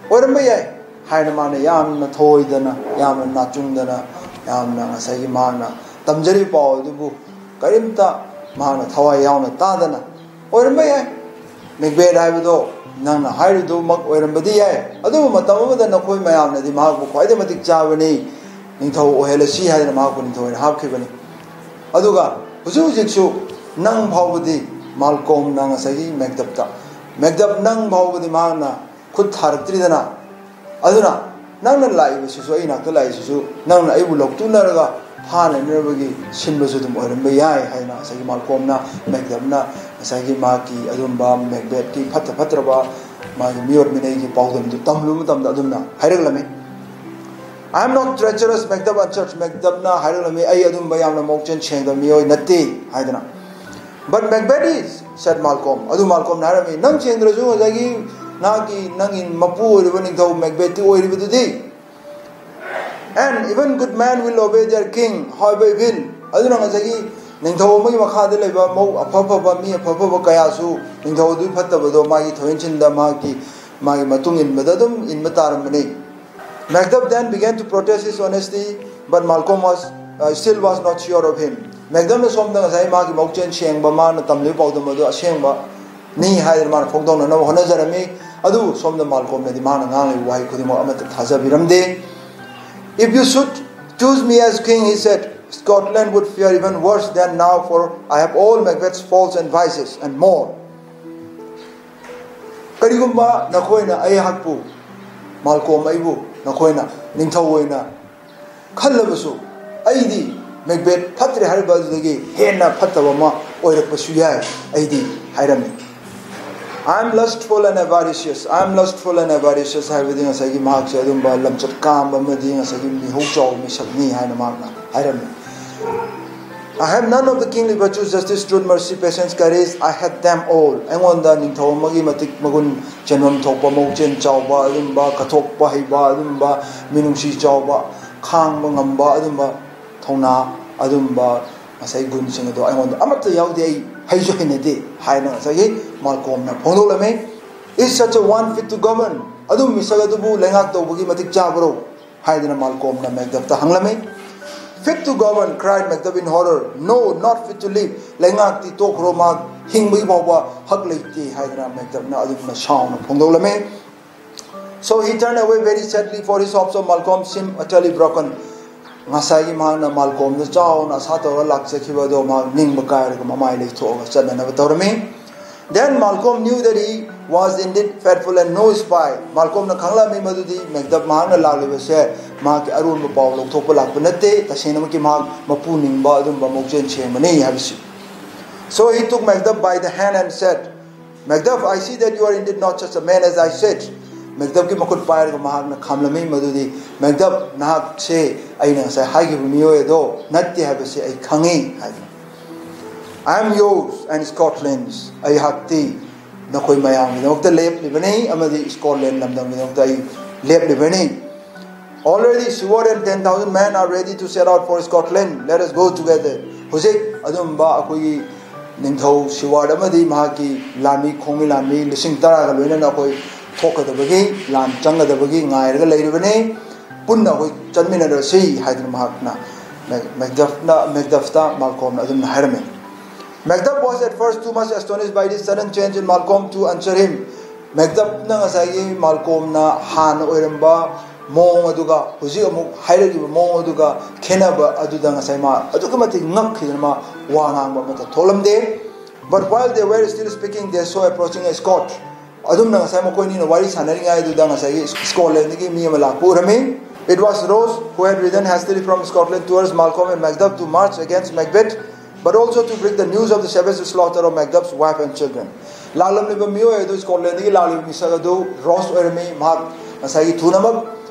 ꯑꯣꯏꯔꯝꯕ ꯌꯥꯏ ꯍꯥꯏꯅ ꯃꯥꯅ ꯌꯥꯝꯅ ꯊꯧꯑꯣꯏꯗꯅ ꯌꯥꯝꯅ ꯅꯥꯆꯨꯡꯗꯅ ꯌꯥꯝꯅ ꯉꯁꯥꯏꯒꯤ ꯃꯍꯥꯛꯅ ꯇꯝꯖꯔꯤꯕ ꯄꯥꯎ ꯑꯗꯨꯕꯨ ꯀꯔꯤꯝꯇ ꯃꯍꯥꯛꯅ ꯊꯋꯥꯏ ꯌꯥꯎꯅ ꯇꯥꯗꯅ ꯑꯣꯏꯔꯝꯕ ꯌꯥꯏ. Macbeth ꯍꯥꯏꯕꯗꯣ ꯅꯪꯅ ꯍꯥꯏꯔꯤꯗꯨꯃꯛ ꯑꯣꯏꯔꯝꯕꯗꯤ ꯌꯥꯏ, ꯑꯗꯨꯕꯨ ꯃꯇꯝ ꯑꯃꯗ ꯅꯈꯣꯏ ꯃꯌꯥꯝꯅꯗꯤ ꯃꯍꯥꯛꯄꯨ ꯈ꯭ꯋꯥꯏꯗꯒꯤ ꯃꯇꯤꯛ ꯆꯥꯕꯅꯤ, ꯅꯤꯡꯊꯧ ꯑꯣꯏꯍꯜꯂꯁꯤ ꯍꯥꯏꯗꯅ ꯃꯍꯥꯛꯄꯨ ꯅꯤꯡꯊꯧ ꯑꯣꯏꯅ ꯍꯥꯞꯈꯤꯕꯅꯤ. ꯑꯗꯨꯒ ꯍꯧꯖꯤꯛ ꯍꯧꯖꯤꯛꯁꯨ ꯅꯪ ꯐꯥꯎꯕꯗꯤ Malcolmꯅ ꯉꯁꯥꯏꯒꯤ Macduffꯇ, Macduff ꯅꯪ ꯐꯥꯎꯕꯗꯤ ꯃꯍꯥꯛꯅ ꯈꯨꯠ ꯊꯥꯔꯛꯇ꯭ꯔꯤꯗꯅ, ꯑꯗꯨꯅ ꯅꯪꯅ ꯂꯥꯛꯏꯕꯁꯤꯁꯨ, ꯑꯩ ꯅꯥꯛꯇ ꯂꯥꯛꯏꯁꯤꯁꯨ ꯅꯪꯅ ꯑꯩꯕꯨ ꯂꯧꯇꯨꯅꯔꯒ ꯐꯥꯅꯅꯕꯒꯤ ꯁꯤꯟꯕꯁꯨ ꯑꯗꯨꯝ ꯑꯣꯏꯔꯝꯕ ꯌꯥꯏ ꯍꯥꯏꯅ ꯉꯁꯥꯏꯒꯤ Malcolmꯅ, Macduffꯅ ꯉꯁꯥꯏꯒꯤ ꯃꯍꯥꯛꯀꯤ ꯑꯗꯨꯝꯕ Macbethꯀꯤ ꯐꯠꯇ ꯐꯠꯇ꯭ꯔꯕ ꯃꯥꯒꯤ ꯃꯤꯑꯣꯠ ꯃꯤꯅꯩꯒꯤ ꯄꯥꯎꯗꯝꯗꯨ ꯇꯝꯂꯨꯕ ꯃꯇꯝꯗ ꯑꯗꯨꯝꯅ ꯍꯥꯏꯔꯛꯂꯝꯃꯤ꯫ "I am not treacherous," ꯃꯦꯛꯗꯞ ꯑꯟꯆꯔꯆ, ꯃꯦꯛꯗꯞꯅ ꯍꯥꯏꯔꯛꯂꯝꯃꯤ, "ꯑꯩ ꯑꯗꯨꯝꯕ ꯌꯥꯝꯅ ꯃꯕꯨꯛꯆꯦꯜ ꯁꯦꯡꯗꯕ ꯃꯤꯑꯣꯏ ꯅꯠꯇꯦ" ꯍꯥꯏꯗꯅ꯫ "But Macbeth is," said Malcolm. ꯑꯗꯨ ꯃꯥꯜꯀꯣꯝꯅ ꯍꯥꯏꯔꯝꯃꯤ, "ꯅꯪ ꯁꯦꯡꯗ꯭ꯔꯁꯨ ꯉꯁꯥꯏꯒꯤ ꯅꯍꯥꯛꯀꯤ, ꯅꯪꯒꯤ ꯃꯄꯨ ꯑꯣꯏꯔꯤꯕ ꯅꯤꯡꯊꯧ ꯃꯦꯛꯕꯦꯠꯇꯤ ꯑꯣꯏꯔꯤꯕꯗꯨꯗꯤ꯫ And even good men will obey their king, however evil." ꯑꯗꯨꯅ ꯉꯁꯥꯏꯒꯤ ꯅꯤꯡꯊꯧ ꯑꯃꯒꯤ ꯃꯈꯥꯗ ꯂꯩꯕ ꯃꯧ ꯑꯐ ꯑꯐꯕ, ꯃꯤ ꯑꯐ ꯑꯐꯕ ꯀꯌꯥꯁꯨ ꯅꯤꯡꯊꯧ ꯑꯗꯨꯒꯤ ꯐꯠꯇꯕꯗꯣ ꯃꯥꯒꯤ ꯊꯣꯏꯍꯟꯁꯤꯟꯗ, ꯃꯥꯒꯤ, ꯃꯥꯒꯤ ꯃꯇꯨꯡ ꯏꯟꯕꯗ ꯑꯗꯨꯝ ꯏꯟꯕ ꯇꯥꯔꯝꯕꯅꯤ꯫ Macduff then began to protest his honesty, but Malcolm was, uh, still was not sure of him. ꯃꯦꯛꯗꯝꯅ ꯁꯣꯝꯗ ꯉꯁꯥꯏ ꯃꯥꯒꯤ ꯃꯕꯨꯛꯆꯦꯜ ꯁꯦꯡꯕ, ꯃꯥꯅ ꯇꯝꯂꯤꯕ ꯄꯥꯎꯗꯝ ꯑꯗꯨ ꯑꯁꯦꯡꯕꯅꯤ ꯍꯥꯏꯗꯅ ꯃꯥꯅ ꯐꯣꯡꯗꯣꯛꯅꯅꯕ ꯍꯣꯠꯅꯖꯔꯝꯃꯤ꯫ ꯑꯗꯨꯕꯨ ꯁꯣꯝꯗ ꯃꯥꯜꯀꯣꯝꯅꯗꯤ ꯃꯥꯅ ꯉꯥꯡꯂꯤꯕ ꯋꯥꯍꯩ ꯈꯨꯗꯤꯡꯃꯛ ꯑꯃꯠꯇ ꯊꯥꯖꯕꯤꯔꯝꯗꯦ꯫ "If you should choose me as king," he said, "Scotland would fare even worse than now, for I have all Macbeth's faults and vices and more." "ꯀꯔꯤꯒꯨꯝꯕ ꯅꯈꯣꯏꯅ ꯑꯩꯍꯥꯛꯄꯨ, ꯃꯥꯜꯀꯣꯝ ꯑꯩꯕꯨ ꯅꯈꯣꯏꯅ ꯅꯤꯡꯊꯧ ꯑꯣꯏꯅ ꯈꯜꯂꯕꯁꯨ, ꯑꯩꯗꯤ ꯃꯦꯛꯕꯦꯠ ꯐꯠꯇ꯭ꯔꯦ ꯍꯥꯏꯔꯤꯕ ꯑꯗꯨꯗꯒꯤ ꯍꯦꯟꯅ ꯐꯠꯇꯕ ꯑꯃ ꯑꯣꯏꯔꯛꯄꯁꯨ ꯌꯥꯏ ꯑꯩꯗꯤ" ꯍꯥꯏꯔꯝꯃꯤ꯫ "I am lustful and avaricious, I am lustful and avaricious" ꯍꯥꯏꯕꯗꯤ ꯉꯁꯥꯏꯒꯤ ꯃꯍꯥꯛꯁꯦ ꯑꯗꯨꯝꯕ ꯂꯝꯆꯠ ꯀꯥꯝꯕ ꯑꯃꯗꯤ ꯉꯁꯥꯏꯒꯤ ꯃꯤꯍꯧ ꯆꯥꯎꯕ ꯃꯤꯁꯛꯅꯤ ꯍꯥꯏꯅ ꯃꯍꯥꯛꯅ ꯍꯥꯏꯔꯝꯃꯤ꯫ "I have none of the kingly virtues, justice, truth, mercy, patience, courage, I had them all." ꯑꯩꯉꯣꯟꯗ ꯅꯤꯡꯊꯧ ꯑꯃꯒꯤ ꯃꯇꯤꯛ ꯃꯒꯨꯟ ꯆꯦꯟꯐꯝ ꯊꯣꯛꯄ, ꯃꯕꯨꯛꯆꯦꯜ ꯆꯥꯎꯕ, ꯑꯗꯨꯝꯕ ꯀꯠꯊꯣꯛꯄ ꯍꯩꯕ, ꯑꯗꯨꯝꯕ ꯃꯤꯅꯨꯡꯁꯤ ꯆꯥꯎꯕ, ꯈꯥꯡꯕ ꯉꯝꯕ, ꯑꯗꯨꯝꯕ ꯊꯧꯅꯥ, ꯑꯗꯨꯝꯕ ꯉꯁꯥꯏ ꯒꯨꯟꯁꯤꯡ ꯑꯗꯣ ꯑꯩꯉꯣꯟꯗ ꯑꯃꯠꯇ ꯌꯥꯎꯗꯦ, ꯑꯩ ꯍꯩꯁꯨ ꯍꯩꯅꯗꯦ ꯍꯥꯏꯅ ꯉꯁꯥꯏꯒꯤ ꯃꯥꯜꯀꯣꯝꯅ ꯐꯣꯡꯗꯣꯛꯂꯝꯃꯤ꯫ "Is such a one fit to govern?" ꯑꯗꯨ ꯃꯤꯁꯛ ꯑꯗꯨꯕꯨ ꯂꯩꯉꯥꯛ ꯇꯧꯕꯒꯤ ꯃꯇꯤꯛ ꯆꯥꯕ꯭ꯔꯣ ꯍꯥꯏꯗꯅ ꯃꯥꯜꯀꯣꯝꯅ ꯃꯦꯛꯗꯞꯇ ꯍꯪꯂꯝꯃꯤ꯫ "Fit to govern?" cried Macduff in horror. "No, not fit to live." ꯂꯩꯉꯥꯛꯇꯤ ꯇꯣꯛꯈ꯭ꯔꯣ, ꯃꯍꯥꯛ ꯍꯤꯡꯕꯒꯤ ꯐꯥꯎꯕ ꯍꯛ ꯂꯩꯇꯦ ꯍꯥꯏꯗꯅ ꯃꯦꯛꯗꯞꯅ ꯑꯗꯨꯝꯅ ꯁꯥꯎꯅ ꯐꯣꯡꯗꯣꯛꯂꯝꯃꯤ꯫ So he turned away very sadly, for his hopes of Malcolm seemed utterly broken. ꯉꯁꯥꯏꯒꯤ ꯃꯍꯥꯛꯅ ꯃꯥꯜꯀꯣꯝꯗ ꯆꯥꯎꯅ ꯑꯁꯥ ꯇꯧꯔ ꯂꯥꯛꯆꯈꯤꯕ ꯑꯗꯣ ꯃꯍꯥꯛ ꯅꯤꯡꯕ ꯀꯥꯏꯔꯒ ꯃꯃꯥꯏ ꯂꯩꯊꯣꯛꯑꯒ ꯆꯠꯅꯅꯕ ꯇꯧꯔꯝꯃꯤ꯫ Then Malcolm knew that he was indeed faithful and no spy. ꯃꯥꯜꯀꯣꯝꯅ ꯈꯪꯂꯝꯃꯤ ꯃꯗꯨꯗꯤ ꯃꯦꯛꯗꯞ ꯃꯍꯥꯛꯅ ꯂꯥꯛꯂꯤꯕꯁꯦ ꯃꯍꯥꯛꯀꯤ ꯑꯔꯣꯟꯕ ꯄꯥꯎ ꯂꯧꯊꯣꯛꯄ ꯂꯥꯛꯄ ꯅꯠꯇꯦ, ꯇꯁꯦꯡꯅꯃꯛꯀꯤ ꯃꯍꯥꯛ ꯃꯄꯨ ꯅꯤꯡꯕ ꯑꯗꯨꯝꯕ ꯃꯕꯨꯛꯆꯦꯜ ꯁꯦꯡꯕꯅꯤ ꯍꯥꯏꯕꯁꯤ꯫ So he took Macduff by the hand and said, Macduff, I see that you are indeed not such a man as I said. ꯃꯦꯛꯗꯞꯀꯤ ꯃꯈꯨꯠ ꯄꯥꯏꯔꯒ ꯃꯍꯥꯛꯅ ꯈꯥꯝꯂꯝꯃꯤ, ꯃꯗꯨꯗꯤ, ꯃꯦꯛꯗꯞ, ꯅꯍꯥꯛꯁꯦ ꯑꯩꯅ ꯉꯁꯥꯏ ꯍꯥꯏꯈꯤꯕ ꯃꯤꯑꯣꯏ ꯑꯗꯣ ꯅꯠꯇꯦ ꯍꯥꯏꯕꯁꯤ ꯑꯩ ꯈꯪꯉꯤ ꯍꯥꯏꯕꯅꯤ꯫ I am yours and Scotland's. ꯑꯩꯍꯥꯛꯇꯤ ꯅꯈꯣꯏ ꯃꯌꯥꯝꯒꯤꯗꯃꯛꯇ ꯂꯦꯞꯂꯤꯕꯅꯤ ꯑꯃꯗꯤ ꯁ꯭ꯀꯣꯠꯂꯦꯟ ꯂꯝꯗꯝꯒꯤꯗꯃꯛꯇ ꯑꯩ ꯂꯦꯞꯂꯤꯕꯅꯤ꯫ Already Siward and ten thousand men are ready to set out for Scotland. Let us go together. ꯍꯧꯖꯤꯛ ꯑꯗꯨꯝꯕ ꯑꯩꯈꯣꯏꯒꯤ ꯅꯤꯡꯊꯧ ꯁꯤꯋꯥꯔꯗ ꯑꯃꯗꯤ ꯃꯍꯥꯛꯀꯤ ꯂꯥꯟꯃꯤ, ꯈꯣꯡꯃꯤ ꯂꯥꯟꯃꯤ ꯂꯤꯁꯤꯡ ꯇꯔꯥꯒ ꯂꯣꯏꯅꯅ ꯑꯩꯈꯣꯏ ꯊꯣꯛꯀꯗꯕꯒꯤ, ꯂꯥꯟ ꯆꯪꯒꯗꯕꯒꯤ ꯉꯥꯏꯔꯒ ꯂꯩꯔꯤꯕꯅꯤ꯫ ꯄꯨꯟꯅ ꯑꯩꯈꯣꯏ ꯆꯠꯃꯤꯟꯅꯔꯁꯤ ꯍꯥꯏꯗꯅ ꯃꯍꯥꯛꯅ ꯃꯦ-, ꯃꯦꯛꯗꯐꯅ, ꯃꯦꯛꯗꯐꯇ ꯃꯥꯜꯀꯣꯝꯅ ꯑꯗꯨꯝꯅ ꯍꯥꯏꯔꯝꯃꯤ꯫ Macduff was at first too much astonished by this sudden change in Malcolm to answer him. ꯃꯦꯛꯗꯞꯅ ꯉꯁꯥꯏꯒꯤ ꯃꯥꯜꯀꯣꯝꯅ ꯍꯥꯟꯅ ꯑꯣꯏꯔꯝꯕ ꯃꯑꯣꯡ ꯑꯗꯨꯒ ꯍꯧꯖꯤꯛ ꯑꯃꯨꯛ ꯍꯥꯏꯔꯛꯂꯤꯕ ꯃꯑꯣꯡ ꯑꯗꯨꯒ ꯈꯦꯠꯅꯕ ꯑꯗꯨꯗ ꯉꯁꯥꯏ ꯃꯥ ꯑꯗꯨꯛꯀꯤ ꯃꯇꯤꯛ ꯉꯛꯈꯤꯗꯅ ꯃꯥ ꯋꯥ ꯉꯥꯡꯕ ꯑꯃꯠꯇ ꯊꯣꯛꯂꯝꯗꯦ꯫ But while they were still speaking, they saw approaching a Scot. ꯑꯗꯨꯝꯅ ꯉꯁꯥꯏ ꯃꯈꯣꯏꯅꯤꯅ ꯋꯥꯔꯤ ꯁꯥꯟꯅꯔꯤꯉꯩꯗꯨꯗ ꯉꯁꯥꯏꯒꯤ ꯁ꯭ꯀꯣꯠꯂꯦꯟꯗꯒꯤ ꯃꯤ ꯑꯃ ꯂꯥꯛꯄ ꯎꯔꯝꯃꯤ꯫ It was Ross who had ridden hastily from Scotland towards Malcolm and Macduff to march against Macbeth, but also to bring the news of the savage slaughter of Macduff's wife and children. ꯂꯥꯛꯂꯝꯂꯤꯕ ꯃꯤꯑꯣꯏ ꯑꯗꯨ, ꯁ꯭ꯀꯣꯠꯂꯦꯟꯗꯒꯤ ꯂꯥꯛꯂꯤꯕ ꯃꯤꯁꯛ ꯑꯗꯨ ꯔꯣꯁ ꯑꯣꯏꯔꯝꯃꯤ꯫ ꯃꯍꯥꯛ ꯉꯁꯥꯏꯒꯤ ꯊꯨꯅꯃꯛ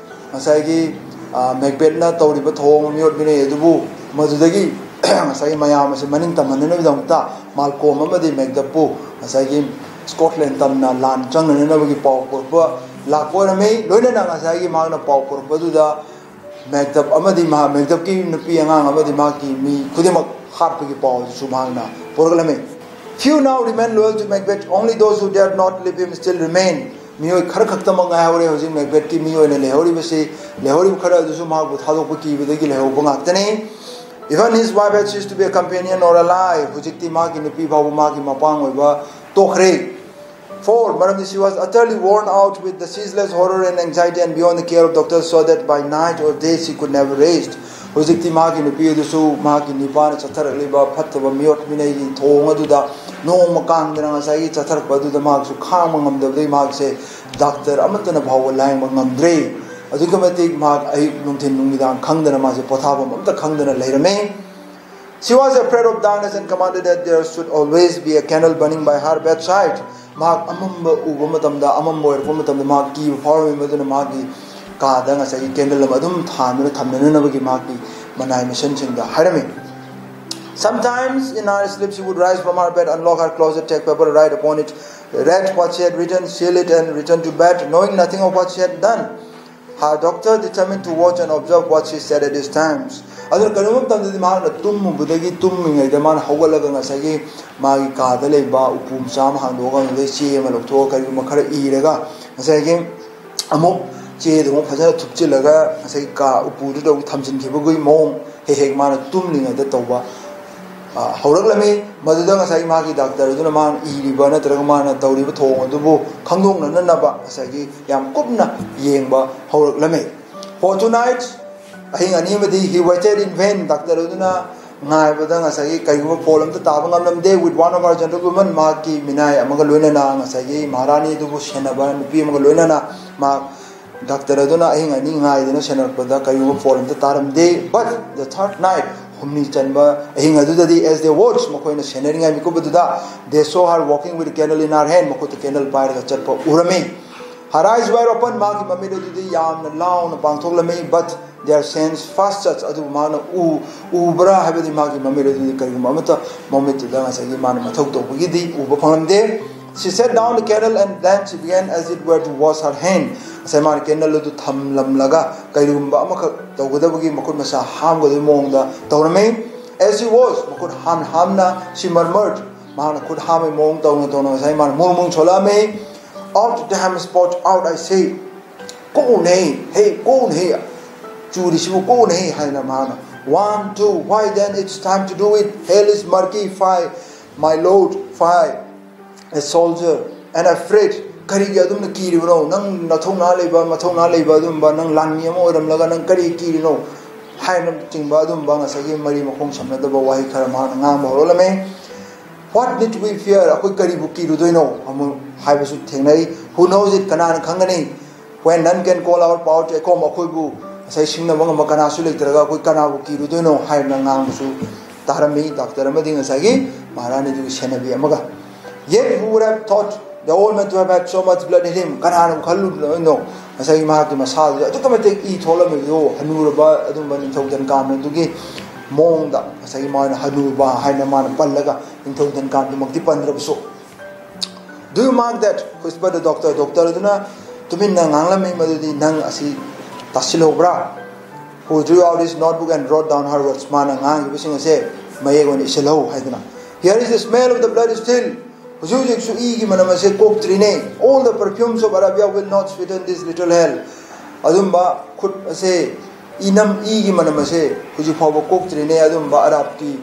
ꯉꯁꯥꯏꯒꯤ, ꯑ, ꯃꯦꯛꯕꯦꯠꯅ ꯇꯧꯔꯤꯕ ꯊꯧꯑꯣꯡ ꯃꯤꯑꯣꯠ ꯃꯤꯅꯩ ꯑꯗꯨꯕꯨ ꯃꯗꯨꯗꯒꯤ ꯉꯁꯥꯏꯒꯤ ꯃꯌꯥꯝ ꯑꯁꯤ ꯃꯅꯤꯡ ꯇꯝꯍꯟꯅꯅꯕꯒꯤꯗꯃꯛꯇ ꯃꯥꯜꯀꯣꯝ ꯑꯃꯗꯤ ꯃꯦꯛꯗꯞꯄꯨ ꯉꯁꯥꯏꯒꯤ ꯁ꯭ꯀꯣꯠꯂꯦꯟ ꯇꯝꯅ ꯂꯥꯟ ꯆꯪꯅꯅꯕꯒꯤ ꯄꯥꯎ ꯄꯨꯔꯛꯄ ꯂꯥꯛꯄ ꯑꯣꯏꯔꯝꯃꯤ꯫ ꯂꯣꯏꯅꯅ ꯉꯁꯥꯏꯒꯤ ꯃꯍꯥꯛꯅ ꯄꯥꯎ ꯄꯨꯔꯛꯄꯗꯨꯗ ꯃꯦꯛꯗꯞ ꯑꯃꯗꯤ ꯃꯍꯥꯛ, ꯃꯦꯛꯗꯞꯀꯤ ꯅꯨꯄꯤ ꯑꯉꯥꯡ ꯑꯃꯗꯤ ꯃꯍꯥꯛꯀꯤ ꯃꯤ ꯈꯨꯗꯤꯡꯃꯛ ꯍꯥꯠꯄꯒꯤ ꯄꯥꯎ ꯑꯗꯨꯁꯨ ꯃꯍꯥꯛꯅ ꯄꯨꯔꯛꯂꯝꯃꯤ꯫ Few now remain loyal to Macbeth, only those who dared not leave him still remain. ꯃꯤꯑꯣꯏ ꯈꯔ ꯈꯛꯇꯃꯛ ꯉꯥꯏꯍꯧꯔꯦ ꯍꯧꯖꯤꯛ ꯃꯦꯛꯕꯦꯠꯀꯤ ꯃꯤ ꯑꯣꯏꯅ ꯂꯩꯍꯧꯔꯤꯕꯁꯤ꯫ ꯂꯩꯍꯧꯔꯤꯕ ꯈꯔ ꯑꯗꯨꯁꯨ ꯃꯍꯥꯛꯄꯨ ꯊꯥꯗꯣꯛꯄ ꯀꯤꯕꯗꯒꯤ ꯂꯩꯍꯧꯕ ꯉꯥꯛꯇꯅꯤ꯫ Even his wife had ceased to be a companion or ally. ꯍꯧꯖꯤꯛꯇꯤ ꯃꯥꯒꯤ ꯅꯨꯄꯤ ꯐꯥꯎꯕ ꯃꯥꯒꯤ ꯃꯄꯥꯡ ꯑꯣꯏꯕ ꯇꯣꯛꯈ꯭ꯔꯦ꯫ Four, ꯃꯔꯝꯗꯤ she was utterly worn out with the ceaseless horror and anxiety and beyond the care of doctors, so that by night or day she could never rest. ꯍꯧꯖꯤꯛꯇꯤ ꯃꯥꯒꯤ ꯅꯨꯄꯤ ꯑꯗꯨꯁꯨ ꯃꯍꯥꯛꯀꯤ ꯅꯨꯄꯥꯅ ꯆꯠꯊꯔꯛꯂꯤꯕ ꯐꯠꯇꯕ ꯃꯤꯑꯣꯠ ꯃꯤꯅꯩꯒꯤ ꯊꯧꯑꯣꯡ ꯑꯗꯨꯗ ꯅꯣꯡꯃ ꯀꯥꯡꯗꯅ ꯉꯁꯥꯏꯒꯤ ꯆꯠꯊꯔꯛꯄ ꯑꯗꯨꯗ ꯃꯍꯥꯛꯁꯨ ꯈꯥꯡꯕ ꯉꯝꯗꯕꯗꯒꯤ ꯃꯍꯥꯛꯁꯦ ꯗꯥꯛꯇꯔ ꯑꯃꯠꯇꯅ ꯐꯥꯎꯕ ꯂꯥꯌꯦꯡꯕ ꯉꯝꯗ꯭ꯔꯦ꯫ ꯑꯗꯨꯛꯀꯤ ꯃꯇꯤꯛ ꯃꯍꯥꯛ ꯑꯌꯨꯛ, ꯅꯨꯡꯊꯤꯟ, ꯅꯨꯃꯤꯗꯥꯡ ꯈꯪꯗꯅ ꯃꯥꯁꯦ ꯄꯣꯊꯥꯐꯝ ꯑꯝꯇ ꯈꯪꯗꯅ ꯂꯩꯔꯝꯃꯤ꯫ She was afraid of darkness and commanded that there should always be a candle burning by her bedside. ꯃꯍꯥꯛ ꯑꯃꯝꯕ ꯎꯕ ꯃꯇꯝꯗ, ꯑꯃꯝꯕ ꯑꯣꯏꯔꯛꯄ ꯃꯇꯝꯗ ꯃꯍꯥꯛ ꯀꯤꯕ ꯐꯥꯎꯔꯝꯃꯤ꯫ ꯃꯗꯨꯅ ꯃꯍꯥꯛꯀꯤ ꯀꯥꯗ ꯉꯁꯥꯏꯒꯤ ꯀꯦꯟꯗꯜ ꯑꯃ ꯑꯗꯨꯝ ꯊꯥꯟꯗꯨꯅ ꯊꯝꯅꯅꯕꯒꯤ ꯃꯍꯥꯛꯀꯤ ꯃꯅꯥꯏ ꯃꯤꯁꯟꯁꯤꯡꯗ ꯍꯥꯏꯔꯝꯃꯤ꯫ Sometimes in her sleep she would rise from her bed, unlock her closet, take paper, write upon it, read what she had written, seal it and return to bed, knowing nothing of what she had done. Her doctor determined to watch and observe what she said at these times. ꯑꯗꯨꯅ ꯀꯔꯤꯒꯨꯝꯕ ꯃꯇꯝꯗꯗꯤ ꯃꯍꯥꯛꯅ ꯇꯨꯝꯃꯨꯕꯗꯒꯤ, ꯇꯨꯝꯃꯤꯉꯩꯗ ꯃꯥꯅ ꯍꯧꯒꯠꯂꯒ ꯉꯁꯥꯏꯒꯤ ꯃꯥꯒꯤ ꯀꯥꯗ ꯂꯩꯕ ꯎꯄꯨ ꯃꯆꯥ ꯑꯃ ꯍꯥꯡꯗꯣꯛꯑꯒ ꯃꯗꯨꯗꯩ ꯆꯦ ꯑꯃ ꯂꯧꯊꯣꯛꯑꯒ ꯀꯔꯤꯒꯨꯝꯕ ꯈꯔ ꯏꯔꯒ ꯉꯁꯥꯏꯒꯤ ꯑꯃꯨꯛ ꯆꯦꯗꯨ ꯑꯃꯨꯛ ꯐꯖꯅ ꯊꯨꯞꯆꯤꯜꯂꯒ ꯉꯁꯥꯏꯒꯤ ꯀꯥ ꯎꯄꯨꯗꯨꯗ ꯑꯃꯨꯛ ꯊꯝꯖꯤꯟꯈꯤꯕꯒꯤ ꯃꯑꯣꯡ ꯍꯦꯛ ꯍꯦꯛ ꯃꯥꯅ ꯇꯨꯝꯂꯤꯉꯩꯗ ꯇꯧꯕ, ꯑ, ꯍꯧꯔꯛꯂꯝꯃꯤ꯫ ꯃꯗꯨꯗ ꯉꯁꯥꯏꯒꯤ ꯃꯥꯒꯤ ꯗꯥꯛꯇꯔ ꯑꯗꯨꯅ ꯃꯥꯅ ꯏꯔꯤꯕ ꯅꯠꯇ꯭ꯔꯒ ꯃꯥꯅ ꯇꯧꯔꯤꯕ ꯊꯧꯑꯣꯡ ꯑꯗꯨꯕꯨ ꯈꯪꯗꯣꯛꯅꯅꯕ ꯉꯁꯥꯏꯒꯤ ꯌꯥꯝ ꯀꯨꯞꯅ ꯌꯦꯡꯕ ꯍꯧꯔꯛꯂꯝꯃꯤ꯫ For two nights, ꯑꯍꯤꯡ ꯑꯅꯤ ꯑꯃꯗꯤ he waited in vain, doctor ꯑꯗꯨꯅ ꯉꯥꯏꯕꯗ ꯉꯁꯥꯏꯒꯤ ꯀꯔꯤꯒꯨꯝꯕ ꯐꯣꯜ ꯑꯝꯇ ꯇꯥꯕ ꯉꯝꯂꯝꯗꯦ꯫ With one of our gentlewomen, ꯃꯍꯥꯛꯀꯤ ꯃꯤꯅꯥꯏ ꯑꯃꯒ ꯂꯣꯏꯅꯅ, ꯉꯁꯥꯏꯒꯤ ꯃꯍꯥꯔꯥꯅꯤ ꯑꯗꯨꯕꯨ ꯁꯦꯟꯅꯕ ꯅꯨꯄꯤ ꯑꯃꯒ ꯂꯣꯏꯅꯅ ꯃꯍꯥꯛ ꯗꯥꯛꯇꯔ ꯑꯗꯨꯅ ꯑꯍꯤꯡ ꯑꯅꯤ ꯉꯥꯏꯗꯨꯅ ꯁꯦꯟꯅꯔꯛꯄꯗ ꯀꯔꯤꯒꯨꯝꯕ ꯐꯣꯜ ꯑꯝꯇ ꯇꯥꯔꯝꯗꯦ꯫ But the third night, ꯍꯨꯝꯅꯤ ꯆꯟꯕ ꯑꯍꯤꯡ ꯑꯗꯨꯗꯗꯤ, as they watched, ꯃꯈꯣꯏꯅ ꯁꯦꯟꯅꯔꯤꯉꯩ ꯃꯤꯀꯨꯞ ꯑꯗꯨꯗ, they saw her walking with candle in her hand, ꯃꯈꯨꯠꯇ ꯀꯦꯟꯗꯜ ꯄꯥꯏꯔꯒ ꯆꯠꯄ ꯎꯔꯝꯃꯤ꯫ Her eyes were open, ꯃꯍꯥꯛꯀꯤ ꯃꯃꯤꯠ ꯑꯗꯨꯗꯤ ꯌꯥꯝꯅ ꯂꯥꯎꯅ ꯄꯥꯡꯊꯣꯛꯂꯝꯃꯤ꯫ But their sense fast shut, ꯑꯗꯨꯕꯨ ꯃꯍꯥꯛꯅ ꯎ ꯎꯕ꯭ꯔꯥ ꯍꯥꯏꯕꯗꯤ ꯃꯥꯒꯤ ꯃꯃꯤꯠ ꯑꯗꯨꯗꯤ ꯀꯔꯤꯒꯨꯝꯕ ꯑꯃꯠꯇ ꯃꯃꯤꯠꯇꯨꯗ ꯉꯁꯥꯏꯒꯤ ꯃꯥꯅ ꯃꯊꯧ ꯇꯧꯕꯒꯤꯗꯤ ꯎꯕ ꯐꯪꯂꯝꯗꯦ꯫ She set down the candle and then she began as it were to wash her hand. ꯉꯁꯥꯏ ꯃꯥꯅ ꯀꯦꯟꯗꯜ ꯑꯗꯨ ꯊꯝꯂꯝꯂꯒ ꯀꯔꯤꯒꯨꯝꯕ ꯑꯃꯈꯛ ꯇꯧꯒꯗꯕꯒꯤ ꯃꯈꯨꯠ ꯃꯁꯥ ꯍꯥꯝꯒꯗꯕꯒꯤ ꯃꯑꯣꯡꯗ ꯇꯧꯔꯝꯃꯤ꯫ As she washed, ꯃꯈꯨꯠ ꯍꯥꯝ ꯍꯥꯝꯅ, she murmured, ꯃꯍꯥꯛꯅ ꯈꯨꯠ ꯍꯥꯝꯕꯒꯤ ꯃꯑꯣꯡ ꯇꯧꯅ ꯇꯧꯅ ꯉꯁꯥꯏ ꯃꯥꯅ ꯃꯨꯔꯨ ꯃꯨꯔꯨ ꯁꯣꯜꯂꯛꯑꯝꯃꯤ꯫ Out damn spot out, I say. ꯀꯣꯛꯎꯅꯦ, ꯍꯦ, ꯀꯣꯛꯎꯅꯦ, ꯆꯨꯔꯤꯁꯤꯕꯨ ꯀꯣꯛꯎꯅꯦ ꯍꯥꯏꯅ ꯃꯍꯥꯛꯅ, one, two, why then it's time to do it? Hell is murky, fire, my lord, fire, a soldier, and afraid. ꯀꯔꯤꯒꯤ ꯑꯗꯨꯝꯅ ꯀꯤꯔꯤꯕꯅꯣ? ꯅꯪ ꯅꯊꯧꯅꯥ ꯂꯩꯕ, ꯃꯊꯧꯅꯥ ꯂꯩꯕ ꯑꯗꯨꯝꯕ, ꯅꯪ ꯂꯥꯟꯃꯤ ꯑꯃ ꯑꯣꯏꯔꯝꯂꯒ ꯅꯪ ꯀꯔꯤ ꯀꯤꯔꯤꯅꯣ? ꯍꯥꯏꯅꯆꯤꯡꯕ ꯑꯗꯨꯝꯕ ꯉꯁꯥꯏꯒꯤ ꯃꯔꯤ ꯃꯈꯣꯡ ꯁꯝꯅꯗꯕ ꯋꯥꯍꯩ ꯈꯔ ꯃꯍꯥꯛꯅ ꯉꯥꯡꯕ ꯍꯧꯔꯛꯂꯝꯃꯤ꯫ What need we fear? ꯑꯩꯈꯣꯏ ꯀꯔꯤꯕꯨ ꯀꯤꯔꯨꯗꯣꯏꯅꯣ? ꯑꯃꯨꯛ ꯍꯥꯏꯕꯁꯨ ꯊꯦꯡꯅꯩ꯫ Who knows it? ꯀꯅꯥꯅ ꯈꯪꯒꯅꯤ? When none can call our power to accom, ꯑꯩꯈꯣꯏꯕꯨ ꯉꯁꯥꯏ ꯁꯤꯡꯅꯕ ꯉꯝꯕ ꯀꯅꯥꯁꯨ ꯂꯩꯇ꯭ꯔꯒ ꯑꯩꯈꯣꯏ ꯀꯅꯥꯕꯨ ꯀꯤꯔꯨꯗꯣꯏꯅꯣ ꯍꯥꯏꯅ ꯉꯥꯡꯕꯁꯨ ꯇꯥꯔꯝꯃꯤ ꯗꯥꯛꯇꯔ ꯑꯃꯗꯤ ꯉꯁꯥꯏꯒꯤ ꯃꯍꯥꯔꯥꯅꯤꯗꯨꯒꯤ ꯁꯦꯟꯅꯕꯤ ꯑꯃꯒ꯫ Yet who would have thought the old man to have had so much blood in him? ꯀꯅꯥꯅ ꯈꯜꯂꯨꯗꯣꯏꯅꯣ? ꯉꯁꯥꯏꯒꯤ ꯃꯍꯥꯛꯀꯤ ꯃꯁꯥꯗꯨꯗ ꯑꯗꯨꯛꯀꯤ ꯃꯇꯤꯛ ꯏ ꯊꯣꯛꯂꯝꯃꯤꯗꯣ, ꯍꯅꯨꯔꯕ ꯑꯗꯨꯝꯕ ꯅꯤꯡꯊꯧ ꯖꯟꯀꯥꯟ ꯑꯗꯨꯒꯤ ꯃꯑꯣꯡꯗ, ꯉꯁꯥꯏꯒꯤ ꯃꯥꯅ ꯍꯅꯨꯕ ꯍꯥꯏꯅ ꯃꯥꯅ ꯄꯜꯂꯒ ꯅꯤꯡꯊꯧ ꯖꯟꯀꯥꯟꯗꯨꯃꯛꯇꯤ ꯄꯟꯗ꯭ꯔꯕꯁꯨ, "Do you mark that?" whispered the doctor. Doctor ꯑꯗꯨꯅ ꯇꯨꯃꯤꯟꯅ ꯉꯥꯡꯂꯝꯃꯤ ꯃꯗꯨꯗꯤ, "ꯅꯪ ꯑꯁꯤ ꯇꯥꯁꯤꯜꯍꯧꯕ꯭ꯔꯥ?" Who drew out his notebook and wrote down her words. ꯃꯥꯅ ꯉꯥꯡꯉꯤꯕꯁꯤꯡ ꯑꯁꯦ ꯃꯌꯦꯛ ꯑꯣꯏꯅ ꯏꯁꯤꯜꯍꯧ ꯍꯥꯏꯗꯅ꯫ "Here is the smell of the blood still." ꯍꯧꯖꯤꯛ ꯍꯧꯖꯤꯛꯁꯨ ꯏꯒꯤ ꯃꯅꯝ ꯑꯁꯦ ꯀꯣꯛꯇ꯭ꯔꯤꯅꯦ꯫ "All the perfumes of Arabia will not sweeten this little hell." ꯑꯗꯨꯝꯕ ꯈꯨꯠ ꯑꯁꯦ, ꯏꯅꯝ ꯏꯒꯤ ꯃꯅꯝ ꯑꯁꯦ ꯍꯧꯖꯤꯛ ꯐꯥꯎꯕ ꯀꯣꯛꯇ꯭ꯔꯤꯅꯦ꯫ ꯑꯗꯨꯝꯕ ꯑꯔꯥꯞꯀꯤ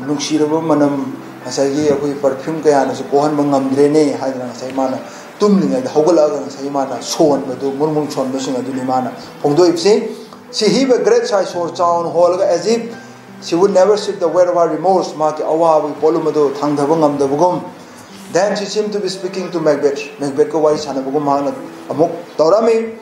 ꯅꯨꯡꯁꯤꯔꯕ ꯃꯅꯝ, ꯉꯁꯥꯏꯒꯤ ꯑꯩꯈꯣꯏ perfume ꯀꯌꯥꯅꯁꯨ ꯀꯣꯛꯍꯟꯕ ꯉꯝꯗ꯭ꯔꯦꯅꯦ ꯍꯥꯏꯗꯅ ꯉꯁꯥꯏ ꯃꯥꯅ ꯇꯨꯝꯂꯤꯉꯩꯗ ꯍꯧꯒꯠꯂꯛꯑꯒ ꯉꯁꯥꯏ ꯃꯥꯅ ꯁꯣꯟꯕꯗꯨ, ꯃꯨꯔꯃꯨꯡ ꯁꯣꯟꯕꯁꯤꯡ ꯑꯗꯨꯅꯤ ꯃꯥꯅ ꯐꯣꯡꯗꯣꯛꯏꯕꯁꯤ꯫ She heaved a great sigh, ꯁꯣꯔ ꯆꯥꯎꯅ ꯍꯣꯜꯂꯒ, as if she would never shift the weight of her remorse, ꯃꯥꯒꯤ ꯑꯋꯥꯕꯒꯤ ꯄꯣꯠꯂꯨꯝ ꯑꯗꯨ ꯊꯥꯡꯊꯕ ꯉꯝꯗꯕꯒꯨꯝ꯫ Then she seemed to be speaking to Macbeth. Macbethꯀ ꯋꯥꯔꯤ ꯁꯥꯟꯅꯕꯒꯨꯝ ꯃꯍꯥꯛꯅ ꯑꯃꯨꯛ ꯇꯧꯔꯝꯃꯤ꯫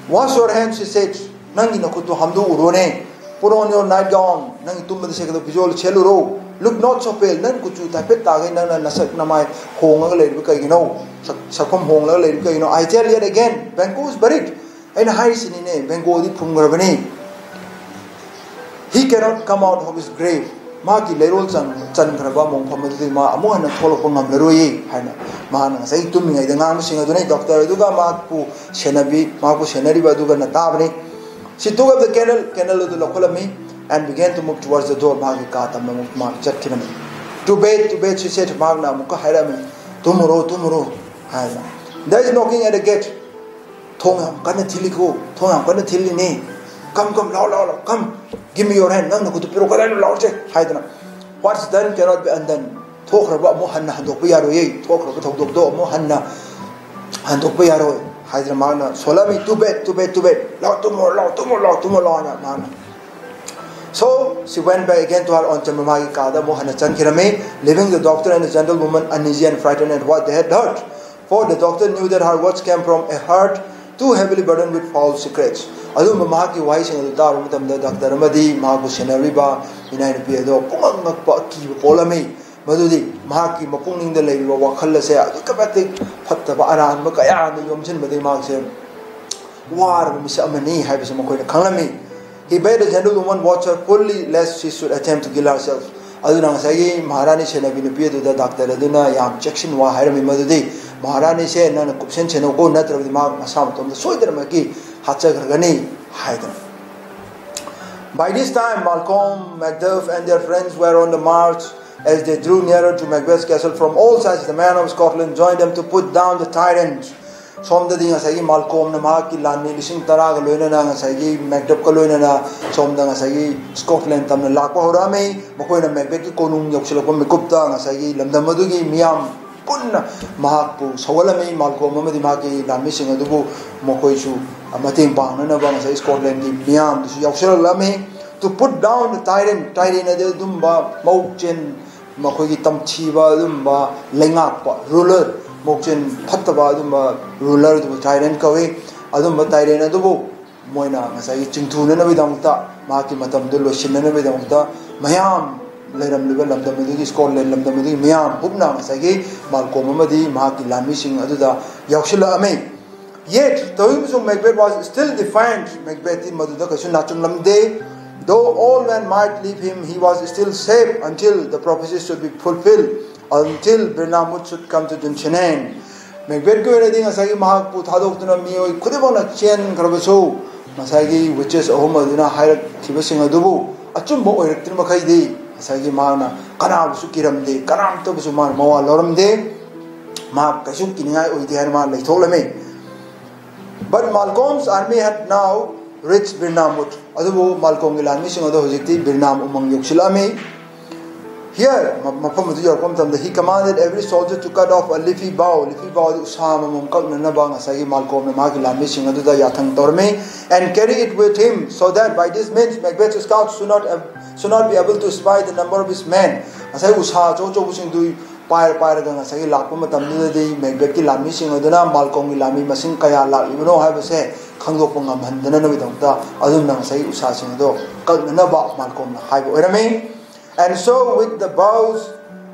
"Wash your hands," she said. "ꯅꯪꯒꯤ ꯅꯈꯨꯠꯇꯨ ꯍꯥꯝꯗꯣꯛꯎꯔꯣꯅꯦ꯫ Put on your nightgown. ꯅꯪꯒꯤ ꯇꯨꯝꯕꯗ ꯁꯦꯠꯀꯗꯕ ꯐꯤꯖꯣꯜ ꯁꯦꯠꯂꯨꯔꯣ꯫ Look not so pale. ꯅꯪ ꯀꯨꯆꯨ ꯍꯥꯏꯐꯦꯠ ꯇꯥꯒꯩ ꯅꯪꯅ ꯅꯁꯛ ꯅꯃꯥꯏ ꯍꯣꯡꯉꯒ ꯂꯩꯔꯤꯕ ꯀꯩꯒꯤꯅꯣ? ꯁꯛ-, ꯁꯛꯐꯝ ꯍꯣꯡꯂꯒ ꯂꯩꯔꯤꯕ ꯀꯩꯒꯤꯅꯣ? I tell yet again, Banquo is buried." ꯑꯩꯅ ꯍꯥꯏꯔꯤꯁꯤꯅꯤꯅꯦ, ꯕꯦꯡꯒꯣꯗꯤ ꯐꯨꯝꯈ꯭ꯔꯕꯅꯤ꯫ "He cannot come out of his grave." ꯃꯥꯒꯤ ꯂꯩꯔꯣꯜ ꯆꯟ-, ꯆꯟꯈ꯭ꯔꯕ ꯃꯣꯡꯐꯝ ꯑꯗꯨꯗꯤ ꯃꯥ ꯑꯃꯨꯛ ꯍꯟꯅ ꯊꯣꯛꯂꯛꯄ ꯉꯝꯂꯔꯣꯏꯌꯦ ꯍꯥꯏꯅ ꯃꯥꯅ ꯉꯁꯥꯏ ꯇꯨꯝꯃꯤꯉꯩꯗ ꯉꯥꯡꯕꯁꯤꯡ ꯑꯗꯨꯅꯤ꯫ ꯗꯣꯛꯇꯔ ꯑꯗꯨꯒ ꯃꯍꯥꯛꯄꯨ ꯁꯦꯟꯅꯕꯤ, ꯃꯍꯥꯛꯄꯨ ꯁꯦꯟꯅꯔꯤꯕ ꯑꯗꯨꯒꯅ ꯇꯥꯕꯅꯤ꯫ She took up the candle, candle ꯑꯗꯨ ꯂꯧꯈꯠꯂꯝꯃꯤ, and began to move towards the door. ꯃꯍꯥꯛꯀꯤ ꯀꯥ ꯇꯝꯅ ꯑꯃꯨꯛ ꯃꯍꯥꯛ ꯆꯠꯈꯤꯕꯅꯤ꯫ "To bed, to bed," she said. ꯃꯍꯥꯛꯅ ꯑꯃꯨꯛꯀ ꯍꯥꯏꯔꯛꯑꯝꯃꯤ, "ꯇꯨꯝꯃꯨꯔꯣ, ꯇꯨꯝꯃꯨꯔꯣ" ꯍꯥꯏꯅ꯫ "There is knocking at the gate." "ꯊꯣꯡ ꯌꯥꯝ ꯀꯟꯅ ꯊꯤꯜꯂꯤꯀꯣ, ꯊꯣꯡ ꯌꯥꯝ ꯀꯟꯅ ꯊꯤꯜꯂꯤꯅꯦ꯫ Come, come, ꯂꯥꯎ, ꯂꯥꯎ, ꯂꯥꯎ, come, give me your hand. ꯅꯪ ꯅꯈꯨꯠꯇꯨ ꯄꯤꯔꯛꯑꯣ, ꯀꯗꯥꯏꯅꯣ ꯂꯥꯎꯔꯁꯦ" ꯍꯥꯏꯗꯅ꯫ "What's done cannot be undone." ꯊꯣꯛꯈ꯭ꯔꯕ ꯑꯃꯨꯛ ꯍꯟꯅ ꯍꯟꯗꯣꯛꯄ ꯌꯥꯔꯣꯏꯌꯦ, ꯊꯣꯛꯈ꯭ꯔꯕ ꯊꯧꯗꯣꯛꯇꯣ ꯑꯃꯨꯛ ꯍꯟꯅ ꯍꯟꯗꯣꯛꯄ ꯌꯥꯔꯣꯏ ꯍꯥꯏꯗꯅ ꯃꯥꯅ ꯁꯣꯜꯂꯝꯃꯤ꯫ "To bed, to bed, to bed, ꯂꯥꯎ, ꯇꯨꯝꯃꯣ, ꯂꯥꯎ, ꯇꯨꯝꯃꯣ, ꯂꯥꯎ, ꯇꯨꯝꯃꯣ, ꯂꯥꯎ" ꯍꯥꯏꯅ ꯃꯥꯅ꯫ So she went back again to her own chamber. ꯃꯥꯒꯤ ꯀꯥꯗ ꯑꯃꯨꯛ ꯍꯟꯅ ꯆꯪꯈꯤꯔꯝꯃꯤ, leaving the doctor and the gentlewoman uneasy and frightened at what they had heard. For the doctor knew that her words came from a heart too heavily burdened with foul secrets. ꯑꯗꯨꯒꯨꯝꯕ ꯃꯍꯥꯛꯀꯤ ꯋꯥꯍꯩꯁꯤꯡ ꯑꯗꯨ ꯇꯥꯔꯨꯕ ꯃꯇꯝꯗ doctor ꯑꯃꯗꯤ ꯃꯍꯥꯛꯄꯨ ꯁꯦꯟꯅꯔꯤꯕ ꯏꯅꯥꯏ ꯅꯨꯄꯤ ꯑꯗꯣ ꯄꯨꯡꯉꯛ ꯉꯛꯄ ꯑꯀꯤꯕ ꯄꯣꯛꯂꯝꯃꯤ꯫ ꯃꯗꯨꯗꯤ ꯃꯍꯥꯛꯀꯤ ꯃꯄꯨꯛꯅꯤꯡꯗ ꯂꯩꯔꯤꯕ ꯋꯥꯈꯜ ꯑꯁꯦ ꯑꯗꯨꯛꯀꯤ ꯃꯇꯤꯛ ꯐꯠꯇꯕ ꯑꯔꯥꯟꯕ ꯀꯌꯥꯅ ꯌꯣꯝꯁꯤꯟꯕꯗꯒꯤ ꯃꯍꯥꯛꯁꯦ ꯋꯥꯔꯕ ꯃꯤꯁꯛ ꯑꯃꯅꯤ ꯍꯥꯏꯕꯁꯤ ꯃꯈꯣꯏꯅ ꯈꯪꯂꯝꯃꯤ꯫ He bade the gentlewoman watch her fully lest she should attempt to kill herself. ꯑꯗꯨꯅ ꯉꯁꯥꯏꯒꯤ ꯃꯍꯥꯔꯥꯅꯤ ꯁꯦꯟꯅꯕꯤ ꯅꯨꯄꯤ ꯑꯗꯨꯗ ꯗꯥꯛꯇꯔ ꯑꯗꯨꯅ ꯌꯥꯝ ꯆꯦꯛꯁꯤꯟ ꯋꯥ ꯍꯥꯏꯔꯝꯃꯤ, ꯃꯗꯨꯗꯤ ꯃꯍꯥꯔꯥꯅꯤꯁꯦ ꯅꯪꯅ ꯀꯨꯞꯁꯦꯟ ꯁꯦꯟꯅꯧꯀꯣ, ꯅꯠꯇ꯭ꯔꯕꯗꯤ ꯃꯍꯥꯛ ꯃꯁꯥ ꯃꯇꯣꯝꯇ ꯁꯣꯏꯗꯅꯃꯛꯀꯤ ꯍꯥꯠꯆꯈ꯭ꯔꯒꯅꯤ ꯍꯥꯏꯗꯅ꯫ By this time, Malcolm, Macduff and their friends were on the march. As they drew nearer to Macbeth's castle from all sides, the men of Scotland joined them to put down the tyrant. ꯁꯣꯝꯗꯗꯤ ꯉꯁꯥꯏꯒꯤ ꯃꯥꯜꯀꯣꯝꯅ ꯃꯍꯥꯛꯀꯤ ꯂꯥꯟꯃꯤ ꯂꯤꯁꯤꯡ ꯇꯔꯥꯒ ꯂꯣꯏꯅꯅ ꯉꯁꯥꯏꯒꯤ ꯃꯦꯛꯗꯞꯀ ꯂꯣꯏꯅꯅ ꯁꯣꯝꯗ ꯉꯁꯥꯏꯒꯤ ꯁ꯭ꯀꯣꯠꯂꯦꯟ ꯇꯝꯅ ꯂꯥꯛꯄ ꯍꯧꯔꯛꯑꯝꯃꯤ꯫ ꯃꯈꯣꯏꯅ ꯃꯦꯛꯕꯦꯠꯀꯤ ꯀꯣꯅꯨꯡ ꯌꯧꯁꯤꯜꯂꯛꯄ ꯃꯤꯀꯨꯞꯇ ꯉꯁꯥꯏꯒꯤ ꯂꯝꯗꯝ ꯑꯗꯨꯒꯤ ꯃꯤꯌꯥꯝ ꯄꯨꯟꯅ ꯃꯍꯥꯛꯄꯨ ꯁꯧꯒꯠꯂꯝꯃꯤ꯫ ꯃꯥꯜꯀꯣꯝ ꯑꯃꯗꯤ ꯃꯍꯥꯛꯀꯤ ꯂꯥꯟꯃꯤꯁꯤꯡ ꯑꯗꯨꯕꯨ ꯃꯈꯣꯏꯁꯨ ꯃꯇꯦꯡ ꯄꯥꯡꯅꯅꯕ ꯉꯁꯥꯏ ꯁ꯭ꯀꯣꯠꯂꯦꯟꯒꯤ ꯃꯤꯌꯥꯝꯗꯨꯁꯨ ꯌꯥꯎꯁꯤꯜꯂꯛꯂꯝꯃꯤ꯫ To put down the tyrant, tyrant ꯑꯗꯨ ꯑꯗꯨꯝꯕ ꯃꯧꯆꯦꯟ ꯃꯈꯣꯏꯒꯤ ꯇꯝꯊꯤꯕ ꯑꯗꯨꯝꯕ ꯂꯩꯉꯥꯛꯄ ꯔꯨꯂꯔ, ꯃꯧꯆꯦꯟ ꯐꯠꯇꯕ ꯑꯗꯨꯝꯕ ꯔꯨꯂꯔ ꯑꯗꯨꯕꯨ ꯇꯥꯏꯔꯦꯟ ꯀꯧꯏ꯫ ꯑꯗꯨꯝꯕ ꯇꯥꯏꯔꯦꯟ ꯑꯗꯨꯕꯨ ꯃꯣꯏꯅ ꯉꯁꯥꯏꯒꯤ ꯆꯤꯡꯊꯨꯅꯅꯕꯒꯤꯗꯃꯛꯇ, ꯃꯍꯥꯛꯀꯤ ꯃꯇꯝꯗꯨ ꯂꯣꯏꯁꯤꯟꯅꯅꯕꯒꯤꯗꯃꯛꯇ ꯃꯌꯥꯝ ꯂꯩꯔꯝꯂꯤꯕ ꯂꯝꯗꯝ ꯑꯗꯨꯒꯤ, ꯁ꯭ꯀꯣꯠꯂꯦꯟ ꯂꯝꯗꯝ ꯑꯗꯨꯒꯤ ꯃꯤꯌꯥꯝ ꯄꯨꯝꯅ ꯉꯁꯥꯏꯒꯤ ꯃꯥꯜꯀꯣꯝ ꯑꯃꯗꯤ ꯃꯍꯥꯛꯀꯤ ꯂꯥꯟꯃꯤꯁꯤꯡ ꯑꯗꯨꯗ ꯌꯥꯎꯁꯤꯜꯂꯛꯑꯝꯃꯤ꯫ Yet, ꯇꯧꯏꯒꯨꯝꯕꯁꯨꯡ Macbeth was still defiant. ꯃꯦꯛꯕꯦꯠꯇꯤ ꯃꯗꯨꯗ ꯀꯩꯁꯨ ꯅꯥꯆꯨꯡꯂꯝꯗꯦ꯫ Though all men might leave him, he was still safe until the prophecy should be fulfilled, until Birnamwood should come to Dunsinane. ꯃꯦꯛꯕꯦꯠꯀꯤ ꯑꯣꯏꯅꯗꯤ ꯉꯁꯥꯏꯒꯤ ꯃꯍꯥꯛꯄꯨ ꯊꯥꯗꯣꯛꯇꯨꯅ ꯃꯤꯑꯣꯏ ꯈꯨꯗꯤꯡꯃꯛꯅ ꯆꯦꯟꯈ꯭ꯔꯕꯁꯨ, ꯉꯁꯥꯏꯒꯤ ꯋꯤꯆꯦꯁ ꯑꯍꯨꯝ ꯑꯗꯨꯅ ꯍꯥꯏꯔꯛꯈꯤꯕꯁꯤꯡ ꯑꯗꯨꯕꯨ ꯑꯆꯨꯝꯕ ꯑꯣꯏꯔꯛꯇ꯭ꯔꯤ ꯃꯈꯩꯗꯤ ꯉꯁꯥꯏꯒꯤ ꯃꯍꯥꯛꯅ ꯀꯅꯥꯕꯨꯁꯨ ꯀꯤꯔꯝꯗꯦ, ꯀꯅꯥꯝꯇꯕꯨꯁꯨ ꯃꯥꯅ ꯃꯋꯥ ꯂꯧꯔꯝꯗꯦ꯫ ꯃꯍꯥꯛ ꯀꯩꯁꯨ ꯀꯤꯅꯤꯡꯉꯥꯏ ꯑꯣꯏꯗꯦ ꯍꯥꯏꯅ ꯃꯥ ꯂꯩꯊꯣꯛꯂꯝꯃꯤ꯫ But Malcolm's army had now reached Birnamwood. ꯑꯗꯨꯕꯨ ꯃꯥꯜꯀꯣꯝꯒꯤ ꯂꯥꯟꯃꯤꯁꯤꯡ ꯑꯗꯨ ꯍꯧꯖꯤꯛꯇꯤ ꯕꯤꯔꯅꯥꯝ ꯎꯃꯪ ꯌꯧꯁꯤꯜꯂꯛꯑꯝꯃꯤ꯫ Here, ꯃ-, ꯃꯐꯝ ꯑꯗꯨ ꯌꯧꯔꯛꯄ ꯃꯇꯝꯗ, he commanded every soldier to cut off a leafy bough. Leafy bough ꯑꯗꯨ ꯎꯁꯥ ꯑꯃꯃꯝ ꯀꯛꯅꯅꯕ ꯉꯁꯥꯏꯒꯤ ꯃꯥꯜꯀꯣꯝꯅ ꯃꯥꯒꯤ ꯂꯥꯟꯃꯤꯁꯤꯡ ꯑꯗꯨꯗ ꯌꯥꯊꯪ ꯇꯧꯔꯝꯃꯤ꯫ And carry it with him, so that by this means Macbeth's scouts should not have, should not be able to spy the number of his men. ꯉꯁꯥꯏ ꯎꯁꯥ ꯑꯆꯧ ꯑꯆꯧꯕꯁꯤꯡꯗꯨ ꯄꯥꯏꯔ ꯄꯥꯏꯔꯒ ꯉꯁꯥꯏꯒꯤ ꯂꯥꯛꯄ ꯃꯇꯝꯗꯨꯗꯗꯤ ꯃꯦꯛꯕꯦꯠꯀꯤ ꯂꯥꯟꯃꯤꯁꯤꯡ ꯑꯗꯨꯅ ꯃꯥꯜꯀꯣꯝꯒꯤ ꯂꯥꯟꯃꯤ ꯃꯁꯤꯡ ꯀꯌꯥ ꯂꯥꯛꯂꯤꯕꯅꯣ ꯍꯥꯏꯕꯁꯦ ꯈꯪꯗꯣꯛꯄ ꯉꯝꯍꯟꯗꯅꯕꯒꯤꯗꯃꯛꯇ ꯑꯗꯨꯝꯅ ꯉꯁꯥꯏꯒꯤ ꯎꯁꯥꯁꯤꯡ ꯑꯗꯣ ꯀꯛꯅꯅꯕ ꯃꯥꯜꯀꯣꯝꯅ ꯍꯥꯏꯕ ꯑꯣꯏꯔꯝꯃꯤ꯫ And so with the bows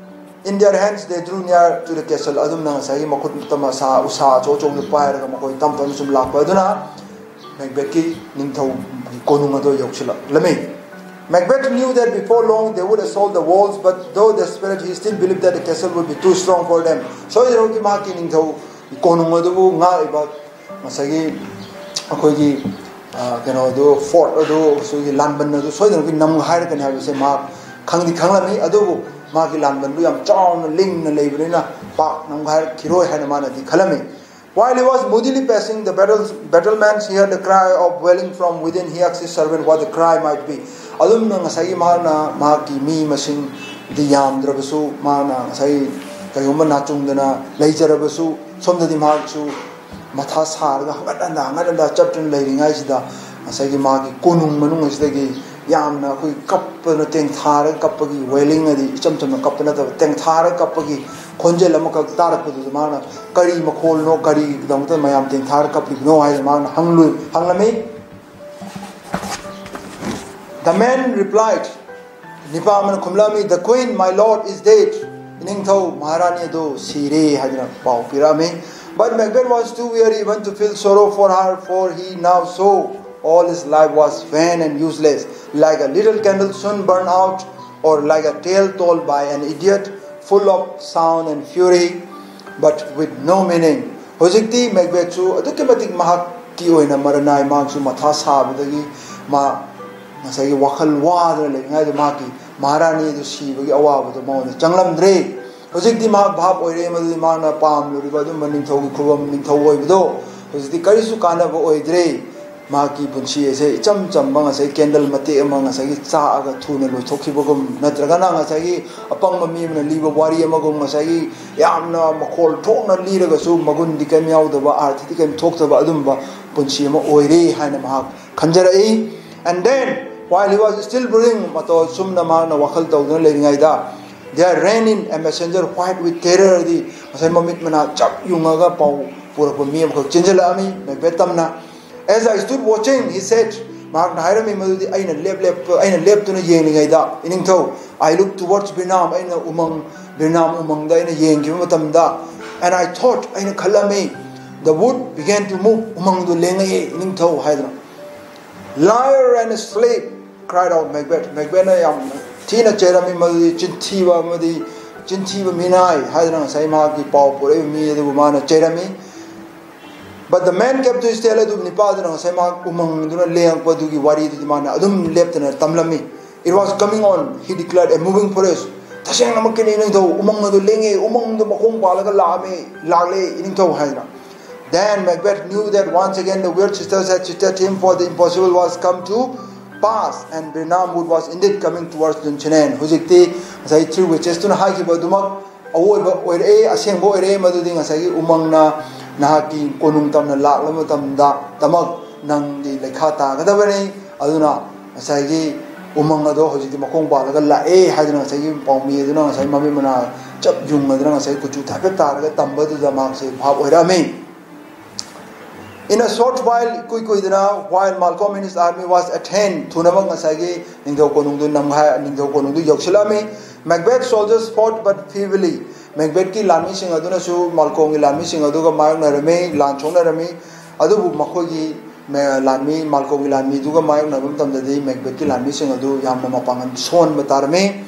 In their hands they drew near to the castle. ꯑꯗꯨꯝꯅ ꯉꯁꯥꯏꯒꯤ ꯃꯈꯨꯠꯇ ꯃꯁꯥ ꯎꯁꯥ ꯑꯆꯧ ꯑꯆꯧꯕꯗꯨ ꯄꯥꯏꯔꯒ ꯃꯈꯣꯏ ꯇꯞ ꯇꯞꯅ ꯁꯨꯝ ꯂꯥꯛꯄ ꯑꯗꯨꯅ ꯃꯦꯛꯕꯦꯠꯀꯤ ꯅꯤꯡꯊꯧꯒꯤ ꯀꯣꯅꯨꯡ ꯑꯗꯨ ꯌꯧꯁꯤꯜꯂꯛꯂꯝꯃꯤ꯫ Macbeth knew that before long they would assault the walls, but though desperate, he still believed that the castle would be too strong for them. ꯁꯣꯏꯗꯅꯃꯛꯀꯤ ꯃꯍꯥꯛꯀꯤ ꯅꯤꯡꯊꯧ ꯀꯣꯅꯨꯡ ꯑꯗꯨꯕꯨ ꯉꯥꯛꯂꯤꯕ ꯉꯁꯥꯏꯒꯤ ꯑꯩꯈꯣꯏꯒꯤ ꯀꯩꯅꯣꯗꯨ, ꯐꯣꯔꯠ ꯑꯗꯨ, ꯑꯩꯈꯣꯏꯒꯤ ꯂꯥꯟꯕꯟ ꯑꯗꯨ ꯁꯣꯏꯗꯅꯃꯛꯀꯤ ꯅꯝꯒꯥꯏꯔꯛꯀꯅꯤ ꯍꯥꯏꯕꯁꯦ ꯃꯍꯥꯛ ꯈꯪꯗꯤ ꯈꯪꯂꯝꯃꯤ꯫ ꯑꯗꯨꯕꯨ ꯃꯥꯒꯤ ꯂꯥꯟꯕꯟꯗꯨ ꯌꯥꯝ ꯆꯥꯎꯅ ꯂꯤꯡꯅ ꯂꯩꯕꯅꯤꯅ ꯄꯥꯛ ꯅꯝꯒꯥꯏꯔꯛꯈꯤꯔꯣꯏ ꯍꯥꯏꯅ ꯃꯥꯅꯗꯤ ꯈꯜꯂꯝꯃꯤ꯫ While he was moodily passing the battles, battlements, he heard the cry of wailing from within. He asked his servant what the cry might be. ꯑꯗꯨꯝꯅ ꯉꯁꯥꯏꯒꯤ ꯃꯍꯥꯛꯅ ꯃꯍꯥꯛꯀꯤ ꯃꯤ ꯃꯁꯤꯡꯗꯤ ꯌꯥꯝꯗ꯭ꯔꯕꯁꯨ, ꯃꯍꯥꯛꯅ ꯉꯁꯥꯏ ꯀꯩꯒꯨꯝꯕ ꯅꯥꯆꯨꯡꯗꯅ ꯂꯩꯖꯔꯕꯁꯨ, ꯁꯣꯝꯗꯗꯤ ꯃꯍꯥꯛꯁꯨ ꯃꯊꯥ ꯁꯥꯔꯒ ꯍꯪꯒꯠ ꯍꯟꯗ ꯍꯪꯒꯠ ꯍꯟꯗ ꯆꯠꯇꯨꯅ ꯂꯩꯔꯤꯉꯩꯁꯤꯗ ꯉꯁꯥꯏꯒꯤ ꯃꯥꯒꯤ ꯀꯣꯅꯨꯡ ꯃꯅꯨꯡ ꯑꯁꯤꯗꯒꯤ ꯌꯥꯝꯅ ꯑꯩꯈꯣꯏ ꯀꯞꯄꯅ ꯇꯦꯡꯊꯥꯔꯒ ꯀꯞꯄꯒꯤ, ꯋꯦꯂꯤꯡ ꯑꯗꯤ ꯏꯆꯝ ꯆꯝꯅ ꯀꯞꯄ ꯅꯠꯇꯕ ꯇꯦꯡꯊꯥꯔꯒ ꯀꯞꯄꯒꯤ ꯈꯣꯟꯖꯦꯜ ꯑꯃꯈꯛ ꯇꯥꯔꯛꯄꯗꯨꯗ ꯃꯥꯅ ꯀꯔꯤ ꯃꯈꯣꯜꯅꯣ, ꯀꯔꯤꯒꯤꯗꯃꯛꯇ ꯃꯌꯥꯝ ꯇꯦꯡꯊꯥꯔꯒ ꯀꯞꯂꯤꯕꯅꯣ ꯍꯥꯏꯅ ꯃꯥꯅ ꯍꯪꯂꯨ ꯍꯪꯂꯝꯃꯤ꯫ The man replied, ꯅꯤꯄꯥ ꯑꯃꯅ ꯈꯨꯝꯂꯛꯑꯝꯃꯤ, "The queen, my lord, is dead." ꯏꯅꯤꯡꯊꯧ ꯃꯍꯥꯔꯥꯅꯤ ꯑꯗꯨ ꯁꯤꯔꯦ ꯍꯥꯏꯗꯨꯅ ꯄꯥꯎ ꯄꯤꯔꯛꯑꯝꯃꯤ꯫ But Macbeth was too weary even to feel sorrow for her, for he now saw all his life was vain and useless, like a little candle soon burned out, or like a tale told by an idiot, full of sound and fury, but with no meaning. ꯍꯧꯖꯤꯛꯇꯤ ꯃꯦꯛꯕꯦꯠꯁꯨ ꯑꯗꯨꯛꯀꯤ ꯃꯇꯤꯛ ꯃꯍꯥꯛꯀꯤ ꯑꯣꯏꯅ ꯃꯔꯅꯥꯏ, ꯃꯍꯥꯛꯁꯨ ꯃꯊꯥ ꯁꯥꯕꯗꯒꯤ ꯃꯥ ꯉꯁꯥꯏꯒꯤ ꯋꯥꯈꯜ ꯋꯥꯗꯅ ꯂꯩꯔꯤꯉꯩꯗ ꯃꯍꯥꯛꯀꯤ ꯃꯍꯥꯔꯥꯅꯤ ꯑꯗꯨ ꯁꯤꯕꯒꯤ ꯑꯋꯥꯕꯗꯨ ꯃꯉꯣꯟꯗ ꯆꯪꯂꯝꯗ꯭ꯔꯦ꯫ ꯍꯧꯖꯤꯛꯇꯤ ꯃꯍꯥꯛ ꯚꯥꯞ ꯑꯣꯏꯔꯦ ꯃꯗꯨꯗꯤ ꯃꯍꯥꯛꯅ ꯄꯥꯝꯂꯨꯔꯤꯕ ꯑꯗꯨꯝꯕ ꯅꯤꯡꯊꯧꯒꯤ ꯈꯨꯕꯝ, ꯅꯤꯡꯊꯧ ꯑꯣꯏꯕꯗꯣ ꯍꯧꯖꯤꯛꯇꯤ ꯀꯔꯤꯁꯨ ꯀꯥꯟꯅꯕ ꯑꯣꯏꯗ꯭ꯔꯦ꯫ ꯃꯍꯥꯛꯀꯤ ꯄꯨꯟꯁꯤ ꯑꯁꯦ ꯏꯆꯝ ꯆꯝꯕ ꯉꯁꯥꯏ ꯀꯦꯟꯗꯜ ꯃꯇꯦꯛ ꯑꯃ ꯉꯁꯥꯏꯒꯤ ꯆꯥꯛꯑꯒ ꯊꯨꯅ ꯂꯣꯏꯊꯣꯛꯈꯤꯕꯒꯨꯝ, ꯅꯠꯇ꯭ꯔꯒꯅ ꯉꯁꯥꯏꯒꯤ ꯑꯄꯪꯕ ꯃꯤ ꯑꯃꯅ ꯂꯤꯕ ꯋꯥꯔꯤ ꯑꯃꯒꯨꯝ, ꯉꯁꯥꯏꯒꯤ ꯌꯥꯝꯅ ꯃꯈꯣꯜ ꯊꯣꯛꯅ ꯂꯤꯔꯒꯁꯨ ꯃꯒꯨꯟꯗꯤ ꯀꯔꯤꯝ ꯌꯥꯎꯗꯕ, ꯑꯥꯔꯊꯗꯤ ꯀꯔꯤꯝ ꯊꯣꯛꯇꯕ ꯑꯗꯨꯝꯕ ꯄꯨꯟꯁꯤ ꯑꯃ ꯑꯣꯏꯔꯦ ꯍꯥꯏꯅ ꯃꯍꯥꯛ ꯈꯟꯖꯔꯛꯏ꯫ And then, while he was still brooding, ꯃꯇꯧ ꯑꯁꯨꯝꯅ ꯃꯍꯥꯛꯅ ꯋꯥꯈꯜ ꯇꯧꯗꯨꯅ ꯂꯩꯔꯤꯉꯩꯗ, there ran in a messenger white with terror, ꯗꯤ ꯉꯁꯥꯏ ꯃꯃꯤꯠ ꯃꯅꯥ ꯆꯞ ꯌꯨꯡꯉꯒ ꯄꯥꯎ ꯄꯨꯔꯛꯄ ꯃꯤ ꯑꯃꯈꯛ ꯆꯦꯟꯁꯤꯜꯂꯛꯑꯝꯃꯤ ꯃꯦꯛꯕꯦꯠ ꯇꯝꯅ꯫ As I stood watching, he said, ꯃꯍꯥꯛꯅ ꯍꯥꯏꯔꯝꯃꯤ ꯃꯗꯨꯗꯤ, "ꯑꯩꯅ ꯂꯦꯞ ꯂꯦꯞꯄ ꯑꯩꯅ ꯂꯦꯞꯇꯨꯅ ꯌꯦꯡꯂꯤꯉꯩꯗ, ꯏꯅꯤꯡꯊꯧ, I look towards Brenham, ꯑꯩꯅ ꯎꯃꯪ, ꯕ꯭ꯔꯦꯅꯥꯝ ꯎꯃꯪꯗ ꯑꯩꯅ ꯌꯦꯡꯈꯤꯕ ꯃꯇꯝꯗ, and I thought, ꯑꯩꯅ ꯈꯜꯂꯝꯃꯤ, the wood began to move, ꯎꯃꯪꯗꯨ ꯂꯦꯡꯉꯛꯑꯦ, ꯏꯅꯤꯡꯊꯧ," ꯍꯥꯏꯗꯅ꯫ "Liar and slave," cried out Macbeth. ꯃꯦꯛꯕꯦꯠꯅ ꯌꯥꯝ ꯊꯤꯅ ꯆꯩꯔꯝꯃꯤ ꯃꯗꯨꯗꯤ, "ꯆꯤꯟꯊꯤꯕ ꯑꯃꯗꯤ ꯆꯤꯟꯊꯤꯕ ꯃꯤꯅꯥꯏ" ꯍꯥꯏꯗꯅ ꯉꯁꯥꯏ ꯃꯍꯥꯛꯀꯤ ꯄꯥꯎ ꯄꯨꯔꯛꯏꯕ ꯃꯤ ꯑꯗꯨꯕꯨ ꯃꯥꯅ ꯆꯩꯔꯝꯃꯤ꯫ But the man kept to his tale, ꯑꯗꯨꯕꯨ ꯅꯤꯄꯥ ꯑꯗꯨꯅ ꯉꯁꯥꯏ ꯃꯍꯥꯛ ꯎꯃꯪꯗꯨꯅ ꯂꯦꯡꯉꯛꯄ ꯑꯗꯨꯒꯤ ꯋꯥꯔꯤꯗꯨꯗꯤ ꯃꯥꯅ ꯑꯗꯨꯝ ꯂꯦꯞꯇꯅ ꯇꯝꯂꯝꯃꯤ꯫ "It was coming on," he declared, "a moving forest." "ꯇꯁꯦꯡꯅꯃꯛꯀꯤꯅꯤ, ꯏꯅꯤꯡꯊꯧ, ꯎꯃꯪ ꯑꯗꯨ ꯂꯦꯡꯉꯦ, ꯎꯃꯪꯗꯨ ꯃꯈꯣꯡ ꯄꯥꯜꯂꯒ ꯂꯥꯛꯑꯝꯃꯦ, ꯂꯥꯛꯂꯦ, ꯏꯅꯤꯡꯊꯧ," ꯍꯥꯏꯗꯅ꯫ Then Macbeth knew that once again the weird sisters had cheated him, for the impossible was come to pass, and Birnam wood was indeed coming towards Dunsinane. ꯍꯧꯖꯤꯛꯇꯤ ꯉꯁꯥꯏ three witchesꯇꯨꯅ ꯍꯥꯏꯈꯤꯕ ꯑꯗꯨꯃꯛ ꯑꯋꯣꯏꯕ ꯑꯣꯏꯔꯛꯑꯦ, ꯑꯁꯦꯡꯕ ꯑꯣꯏꯔꯛꯑꯦ꯫ ꯃꯗꯨꯗꯤ ꯉꯁꯥꯏꯒꯤ ꯎꯃꯪꯅ ꯅꯍꯥꯛꯀꯤ ꯀꯣꯅꯨꯡ ꯇꯝꯅ ꯂꯥꯛꯂꯕ ꯃꯇꯝꯗ ꯇꯃꯛ ꯅꯪꯗꯤ ꯂꯩꯈꯥ ꯇꯥꯒꯗꯕꯅꯤ꯫ ꯑꯗꯨꯅ ꯉꯁꯥꯏꯒꯤ ꯎꯃꯪ ꯑꯗꯣ ꯍꯧꯖꯤꯛꯇꯤ ꯃꯈꯣꯡ ꯄꯥꯜꯂꯒ ꯂꯥꯛꯑꯦ ꯍꯥꯏꯗꯨꯅ ꯉꯁꯥꯏꯒꯤ ꯄꯥꯎꯃꯤ ꯑꯗꯨꯅ ꯉꯁꯥꯏ ꯃꯃꯤꯠ ꯃꯅꯥ ꯆꯞ ꯌꯨꯡꯉꯗꯅ ꯉꯁꯥꯏ ꯀꯨꯆꯨ ꯍꯥꯏꯐꯦꯠ ꯇꯥꯔꯒ ꯇꯝꯕꯗꯨꯗ ꯃꯍꯥꯛꯁꯦ ꯚꯥꯞ ꯑꯣꯏꯔꯛꯑꯝꯃꯤ꯫ In a short while, ꯏꯀꯨꯏ ꯀꯨꯏꯗꯅ, while Malcolm and his army was at hand, ꯊꯨꯅꯃꯛ ꯉꯁꯥꯏꯒꯤ ꯅꯤꯡꯊꯧ ꯀꯣꯅꯨꯡꯗꯨ ꯅꯝꯈꯥꯏ, ꯅꯤꯡꯊꯧ ꯀꯣꯅꯨꯡꯗꯨ ꯌꯧꯁꯤꯜꯂꯛꯑꯝꯃꯤ꯫ Macbeth's soldiers fought but feebly. ꯃꯦꯛꯕꯦꯠꯀꯤ ꯂꯥꯟꯃꯤꯁꯤꯡ ꯑꯗꯨꯅꯁꯨ ꯃꯥꯜꯀꯣꯝꯒꯤ ꯂꯥꯟꯃꯤꯁꯤꯡ ꯑꯗꯨꯒ ꯃꯥꯌꯣꯛꯅꯔꯝꯃꯤ, ꯂꯥꯟ ꯁꯣꯛꯅꯔꯝꯃꯤ꯫ ꯑꯗꯨꯕꯨ ꯃꯈꯣꯏꯒꯤ ꯃꯦ-, ꯂꯥꯟꯃꯤ, ꯃꯥꯜꯀꯣꯝꯒꯤ ꯂꯥꯟꯃꯤꯗꯨꯒ ꯃꯥꯌꯣꯛꯅꯕ ꯃꯇꯝꯗꯗꯤ ꯃꯦꯛꯕꯦꯠꯀꯤ ꯂꯥꯟꯃꯤꯁꯤꯡ ꯑꯗꯨ ꯌꯥꯝꯅ ꯃꯄꯥꯡꯒꯜ ꯁꯣꯟꯕ ꯇꯥꯔꯝꯃꯤ꯫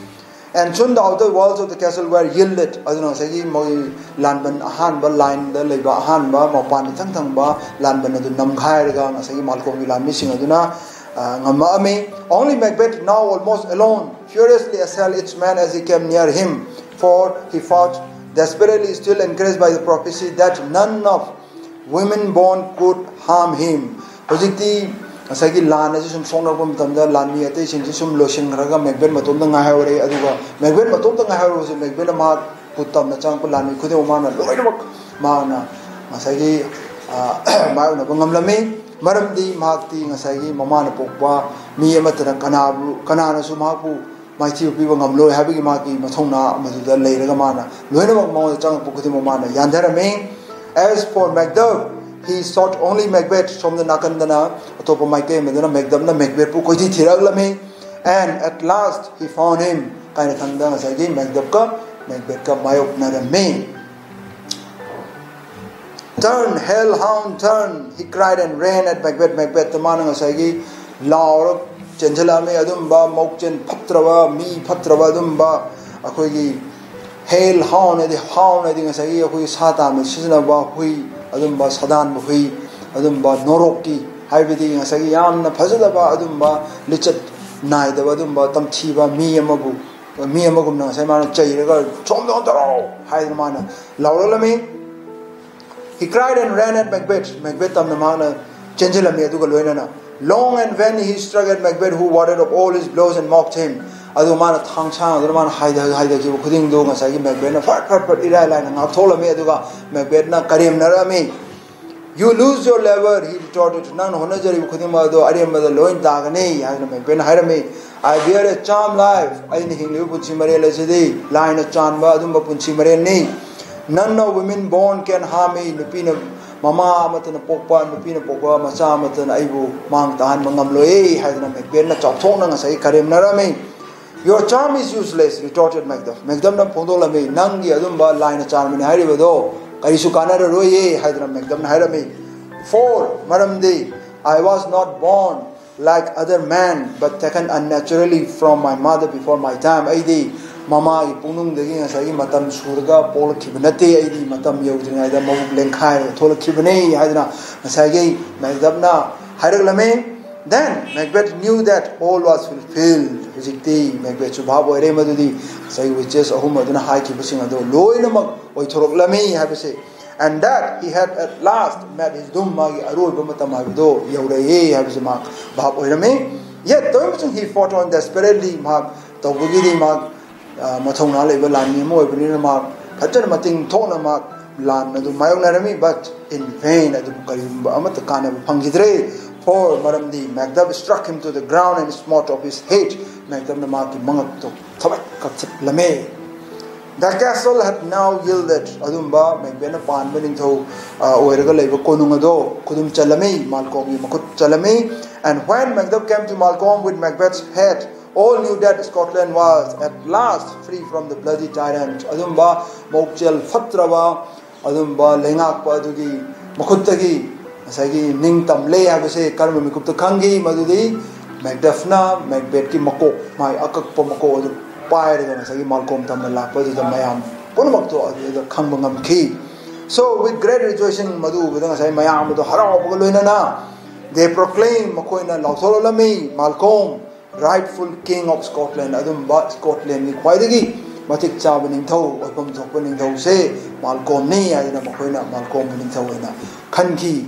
And soon the outer walls of the castle were yielded. ꯑꯗꯨꯅ ꯉꯁꯥꯏꯒꯤ ꯃꯣꯏ ꯂꯥꯟꯕꯟ ꯑꯍꯥꯟꯕ ꯂꯥꯏꯟꯗ ꯂꯩꯕ ꯑꯍꯥꯟꯕ ꯃꯄꯥꯟ ꯏꯊꯪ ꯊꯪꯕ ꯂꯥꯟꯕꯟ ꯑꯗꯨ ꯅꯝꯈꯥꯏꯔꯒ ꯉꯁꯥꯏꯒꯤ ꯃꯥꯜꯀꯣꯝꯒꯤ ꯂꯥꯟꯃꯤꯁꯤꯡ ꯑꯗꯨꯅ, ꯑ, ꯉꯝꯃꯛꯑꯝꯃꯤ꯫ Only Macbeth, now almost alone, furiously assailed each man as he came near him, for he fought desperately, still encouraged by the prophecy that none of women born could harm him. ꯍꯧꯖꯤꯛꯇꯤ ꯉꯁꯥꯏꯒꯤ ꯂꯥꯟ ꯑꯁꯤ ꯁꯨꯝ ꯁꯣꯛꯅꯔꯛꯄ ꯃꯇꯝꯗ ꯂꯥꯟꯃꯤ ꯑꯇꯩꯁꯤꯡꯁꯤ ꯁꯨꯝ ꯂꯣꯏꯁꯤꯟꯈ꯭ꯔꯒ Macbeth ꯃꯇꯣꯝꯇ ꯉꯥꯏꯍꯧꯔꯦ꯫ ꯑꯗꯨꯒ ꯃꯦꯛꯕꯦꯠ ꯃꯇꯣꯝꯇ ꯉꯥꯏꯍꯧꯔꯕꯁꯨ ꯃꯦꯛꯕꯦꯠꯅ ꯃꯍꯥꯛꯄꯨ ꯇꯝꯅ ꯆꯪꯉꯛꯄ ꯂꯥꯟꯃꯤ ꯈꯨꯗꯤꯡꯃꯛ ꯃꯥꯅ ꯂꯣꯏꯅꯃꯛ ꯃꯥꯅ ꯉꯁꯥꯏꯒꯤ, ꯑ, ꯃꯥꯌꯣꯛꯅꯕ ꯉꯝꯂꯝꯃꯤ꯫ ꯃꯔꯝꯗꯤ ꯃꯍꯥꯛꯇꯤ ꯉꯁꯥꯏꯒꯤ ꯃꯃꯥꯅ ꯄꯣꯛꯄ ꯃꯤ ꯑꯃꯠꯇꯅ ꯀꯅꯥꯕꯨ, ꯀꯅꯥꯅꯁꯨ ꯃꯍꯥꯛꯄꯨ ꯃꯥꯏꯊꯤꯕ ꯄꯤꯕ ꯉꯝꯂꯣꯏ ꯍꯥꯏꯕꯒꯤ ꯃꯥꯒꯤ ꯃꯊꯧꯅꯥ ꯃꯗꯨꯗ ꯂꯩꯔꯒ ꯃꯥꯅ ꯂꯣꯏꯅꯃꯛ ꯃꯉꯣꯟꯗ ꯆꯪꯉꯛꯄ ꯈꯨꯗꯤꯡꯃꯛ ꯃꯥꯅ ꯌꯥꯟꯊꯔꯝꯃꯤ꯫ As for Macduff, He sought only Macbeth. ꯁꯣꯝꯗ ꯅꯥꯀꯟꯗꯅ ꯑꯇꯣꯞꯄ ꯃꯥꯏꯀꯩ ꯑꯃꯗꯅ ꯃꯦꯛꯗꯞꯅ ꯃꯦꯛꯕꯦꯠꯄꯨ ꯀꯣꯏꯊꯤ ꯊꯤꯔꯛꯂꯝꯃꯤ꯫ And at last he found him. ꯀꯥꯏꯅ ꯈꯪꯗ ꯉꯁꯥꯏꯒꯤ ꯃꯦꯛꯗꯞꯀ ꯃꯦꯛꯕꯦꯠꯀ ꯃꯥꯌꯣꯛꯅꯔꯝꯃꯤ꯫ Turn, hellhound, turn, he cried and ran at Macbeth. ꯃꯦꯛꯕꯦꯠꯇ ꯃꯥꯅ ꯉꯁꯥꯏꯒꯤ ꯂꯥꯎꯔ ꯆꯦꯟꯁꯤꯜꯂꯛꯑꯝꯃꯤ꯫ ꯑꯗꯨꯝꯕ ꯃꯧꯆꯦꯟ ꯐꯠꯇ꯭ꯔꯕ, ꯃꯤ ꯐꯠꯇ꯭ꯔꯕ, ꯑꯗꯨꯝꯕ ꯑꯩꯈꯣꯏꯒꯤ ꯍꯦꯜ ꯍꯥꯎꯟ ꯍꯥꯏꯗꯤ, ꯍꯥꯎꯟ ꯍꯥꯏꯗꯤ ꯉꯁꯥꯏꯒꯤ ꯑꯩꯈꯣꯏꯒꯤ ꯁꯥ ꯇꯥꯟꯕ ꯁꯤꯖꯤꯟꯅꯕ ꯍꯨꯏ, ꯑꯗꯨꯝꯕ ꯁꯥꯗꯥꯟꯕ ꯍꯨꯏ, ꯑꯗꯨꯝꯕ ꯅꯣꯔꯣꯛꯀꯤ, ꯍꯥꯏꯕꯗꯤ ꯉꯁꯥꯏꯒꯤ ꯌꯥꯝꯅ ꯐꯖꯗꯕ, ꯑꯗꯨꯝꯕ ꯂꯤꯆꯠ ꯅꯥꯏꯗꯕ, ꯑꯗꯨꯝꯕ ꯇꯝꯊꯤꯕ ꯃꯤ ꯑꯃꯕꯨ, ꯃꯤ ꯑꯃꯒꯨꯝꯅ ꯉꯁꯥꯏ ꯃꯥꯅ ꯆꯩꯔꯒ, "ꯁꯣꯝꯗ ꯑꯣꯟꯊꯣꯔꯛꯑꯣ" ꯍꯥꯏꯗꯅ ꯃꯥꯅ ꯂꯥꯎꯔꯛꯂꯝꯃꯤ꯫ He cried and ran at Macbeth. Macbeth ꯇꯝꯅ ꯃꯍꯥꯛꯅ ꯆꯦꯟꯁꯤꯜꯂꯝꯃꯤ꯫ ꯑꯗꯨꯒ ꯂꯣꯏꯅꯅ, long and vainly he struck at Macbeth, who warded off all his blows and mocked him. ꯑꯗꯨ ꯃꯥꯅ ꯊꯥꯡ ꯁꯥꯡꯗꯨꯅ ꯃꯥꯅ ꯍꯥꯏꯊ-, ꯍꯥꯏꯊꯈꯤꯕ ꯈꯨꯗꯤꯡꯗꯣ ꯉꯁꯥꯏꯒꯤ ꯃꯦꯛꯕꯦꯠꯅ ꯐꯠ ꯐꯠ ꯐꯠ ꯏꯔꯥꯏ ꯂꯥꯏꯅ ꯉꯥꯛꯊꯣꯛꯂꯝꯃꯤ꯫ ꯑꯗꯨꯒ ꯃꯦꯛꯕꯦꯠꯅ ꯀꯔꯦꯝꯅꯔꯝꯃꯤ꯫ "You lose your labour," he retorted. "ꯅꯪꯅ ꯍꯣꯠꯅꯖꯔꯤꯕ ꯈꯨꯗꯤꯡꯃꯛ ꯑꯗꯣ ꯑꯔꯦꯝꯕꯗ ꯂꯣꯏ ꯇꯥꯒꯅꯤ" ꯍꯥꯏꯗꯨꯅ ꯃꯦꯛꯕꯦꯠꯅ ꯍꯥꯏꯔꯝꯃꯤ꯫ "I bear a charmed life. ꯑꯩꯅ ꯍꯤꯡꯂꯤꯕ ꯄꯨꯟꯁꯤ ꯃꯔꯦꯜ ꯑꯁꯤꯗꯤ ꯂꯥꯏꯅ ꯆꯥꯟꯕ ꯑꯗꯨꯝꯕ ꯄꯨꯟꯁꯤ ꯃꯔꯦꯜꯅꯤ꯫ None of women born can harm me. ꯅꯨꯄꯤꯅ, ꯃꯃꯥ ꯑꯃꯠꯇꯅ ꯄꯣꯛꯄ, ꯅꯨꯄꯤꯅ ꯄꯣꯛꯄ ꯃꯆꯥ ꯑꯃꯠꯇꯅ ꯑꯩꯕꯨ ꯃꯥꯡ ꯇꯥꯍꯟꯕ ꯉꯝꯂꯣꯏ" ꯍꯥꯏꯗꯨꯅ ꯃꯦꯛꯕꯦꯠꯅ ꯆꯥꯎꯊꯣꯛꯅ ꯉꯁꯥꯏ ꯀꯔꯦꯝꯅꯔꯝꯃꯤ꯫ "Your charm is useless," retorted Macduff. ꯃꯦꯛꯗꯞꯅ ꯐꯣꯡꯗꯣꯛꯂꯝꯃꯤ, "ꯅꯪꯒꯤ ꯑꯗꯨꯝꯕ ꯂꯥꯏꯅ ꯆꯥꯟꯕꯅꯤ ꯍꯥꯏꯔꯤꯕꯗꯣ ꯀꯔꯤꯁꯨ ꯀꯥꯟꯅꯔꯔꯣꯏꯌꯦ" ꯍꯥꯏꯗꯨꯅ ꯃꯦꯛꯗꯞꯅ ꯍꯥꯏꯔꯝꯃꯤ꯫ "For, ꯃꯔꯝꯗꯤ, I was not born like other men, but taken unnaturally from my mother before my time." ꯑꯩꯗꯤ ꯃꯃꯥꯒꯤ ꯄꯨꯛꯅꯨꯡꯗꯒꯤ ꯉꯁꯥꯏꯒꯤ ꯃꯇꯝ ꯁꯨꯔꯒ ꯄꯣꯛꯂꯛꯈꯤꯕ ꯅꯠꯇꯦ, ꯑꯩꯗꯤ ꯃꯇꯝ ꯌꯧꯗ꯭ꯔꯤꯉꯩꯗ ꯃꯕꯨꯛ ꯂꯦꯡꯈꯥꯏꯔꯒ ꯊꯣꯛꯂꯛꯈꯤꯕꯅꯤ ꯍꯥꯏꯗꯨꯅ ꯉꯁꯥꯏꯒꯤ ꯃꯦꯛꯗꯞꯅ ꯍꯥꯏꯔꯛꯂꯝꯃꯤ꯫ Then Macbeth knew that all was fulfilled. ꯍꯧꯖꯤꯛꯇꯤ ꯃꯦꯛꯕꯦꯠꯁꯨ ꯚꯥꯞ ꯑꯣꯏꯔꯦ ꯃꯗꯨꯗꯤ ꯉꯁꯥꯏꯒꯤ witches ꯑꯍꯨꯝ ꯑꯗꯨꯅ ꯍꯥꯏꯈꯤꯕꯁꯤꯡ ꯑꯗꯨ ꯂꯣꯏꯅꯃꯛ ꯑꯣꯏꯊꯣꯔꯛꯂꯝꯃꯤ ꯍꯥꯏꯕꯁꯦ꯫ And that he had at last met his doom, ꯃꯥꯒꯤ ꯑꯔꯣꯏꯕ ꯃꯇꯝ ꯍꯥꯏꯕꯗꯣ ꯌꯧꯔꯛꯑꯦ ꯍꯥꯏꯕꯁꯦ ꯃꯍꯥꯛ ꯚꯥꯞ ꯑꯣꯏꯔꯝꯃꯤ꯫ Yet ꯇꯧꯔꯤꯕꯁꯤꯡ, he fought on desperately, ꯃꯍꯥꯛ ꯇꯧꯕꯒꯤꯗꯤ ꯃꯍꯥꯛ, ꯑ, ꯃꯊꯧꯅꯥ ꯂꯩꯕ ꯂꯥꯟꯃꯤ ꯑꯃ ꯑꯣꯏꯕꯅꯤꯅ ꯃꯍꯥꯛ ꯐꯖꯅ ꯃꯇꯤꯡ ꯊꯣꯛꯅ ꯃꯍꯥꯛ ꯂꯥꯟ ꯑꯗꯨ ꯃꯥꯌꯣꯛꯅꯔꯝꯃꯤ, but in vain, ꯑꯗꯨꯕꯨ ꯀꯔꯤꯒꯨꯝꯕ ꯑꯃꯠꯇ ꯀꯥꯟꯅꯕ ꯐꯪꯈꯤꯗ꯭ꯔꯦ꯫ For ꯃꯔꯝꯗꯤ Macduff struck him to the ground and smote off his head, ꯃꯦꯛꯗꯞꯅ ꯃꯍꯥꯛꯀꯤ ꯃꯉꯛꯇꯣ ꯊꯕꯛ ꯀꯛꯊꯠꯂꯝꯃꯦ꯫ The castle had now yielded. ꯑꯗꯨꯝꯕ ꯃꯦꯛꯕꯦꯠꯅ ꯄꯥꯟꯕ ꯅꯤꯡꯊꯧ ꯑꯣꯏꯔꯒ ꯂꯩꯕ ꯀꯣꯅꯨꯡ ꯑꯗꯣ ꯈꯨꯗꯨꯝ ꯆꯜꯂꯝꯃꯤ, ꯃꯥꯜꯀꯣꯝꯒꯤ ꯃꯈꯨꯠ ꯆꯜꯂꯝꯃꯤ꯫ And when Macduff came to Malcolm with Macbeth's head, all knew that Scotland was at last free from the bloody tyrant. ꯑꯗꯨꯝꯕ ꯃꯧꯆꯦꯜ ꯐꯠꯇ꯭ꯔꯕ ꯑꯗꯨꯝꯕ ꯂꯩꯉꯥꯛꯄ ꯑꯗꯨꯒꯤ ꯃꯈꯨꯠꯇꯒꯤ ꯉꯁꯥꯏꯒꯤ ꯅꯤꯡꯇꯝꯂꯦ ꯍꯥꯏꯕꯁꯦ ꯀꯔꯝꯕ ꯃꯤꯀꯨꯞꯇ ꯈꯪꯈꯤ? ꯃꯗꯨꯗꯤ ꯃꯦꯛꯗꯐꯅ ꯃꯦꯛꯕꯦꯠꯀꯤ ꯃꯀꯣꯛ, ꯃꯥꯏ ꯑꯀꯛꯄ ꯃꯀꯣꯛ ꯑꯗꯨ ꯄꯥꯏꯔꯒ ꯉꯁꯥꯏꯒꯤ ꯃꯥꯜꯀꯣꯝ ꯇꯝꯅ ꯂꯥꯛꯄ ꯑꯗꯨꯗ ꯃꯌꯥꯝ ꯄꯨꯝꯅꯃꯛꯇꯣ ꯑꯗꯨꯗ ꯈꯪꯕ ꯉꯝꯈꯤ꯫ So with great rejoicing, ꯃꯗꯨ ꯎꯕꯗ ꯉꯁꯥꯏ ꯃꯌꯥꯝ ꯑꯗꯨ ꯍꯔꯥꯎꯕꯒ ꯂꯣꯏꯅꯅ they proclaim, ꯃꯈꯣꯏꯅ ꯂꯥꯎꯊꯣꯔꯛꯂꯝꯃꯤ, ꯃꯥꯜꯀꯣꯝ, rightful King of Scotland, ꯑꯗꯨꯝꯕ ꯁ꯭ꯀꯣꯠꯂꯦꯟꯒꯤ ꯈ꯭ꯋꯥꯏꯗꯒꯤ ꯃꯇꯤꯛ ꯆꯥꯕ ꯅꯤꯡꯊꯧ, ꯑꯣꯏꯐꯝ ꯊꯣꯛꯄ ꯅꯤꯡꯊꯧꯁꯦ ꯃꯥꯜꯀꯣꯝꯅꯤ ꯍꯥꯏꯗꯅ ꯃꯈꯣꯏꯅ ꯃꯥꯜꯀꯣꯝꯕꯨ ꯅꯤꯡꯊꯧ ꯑꯣꯏꯅ ꯈꯟꯈꯤ꯫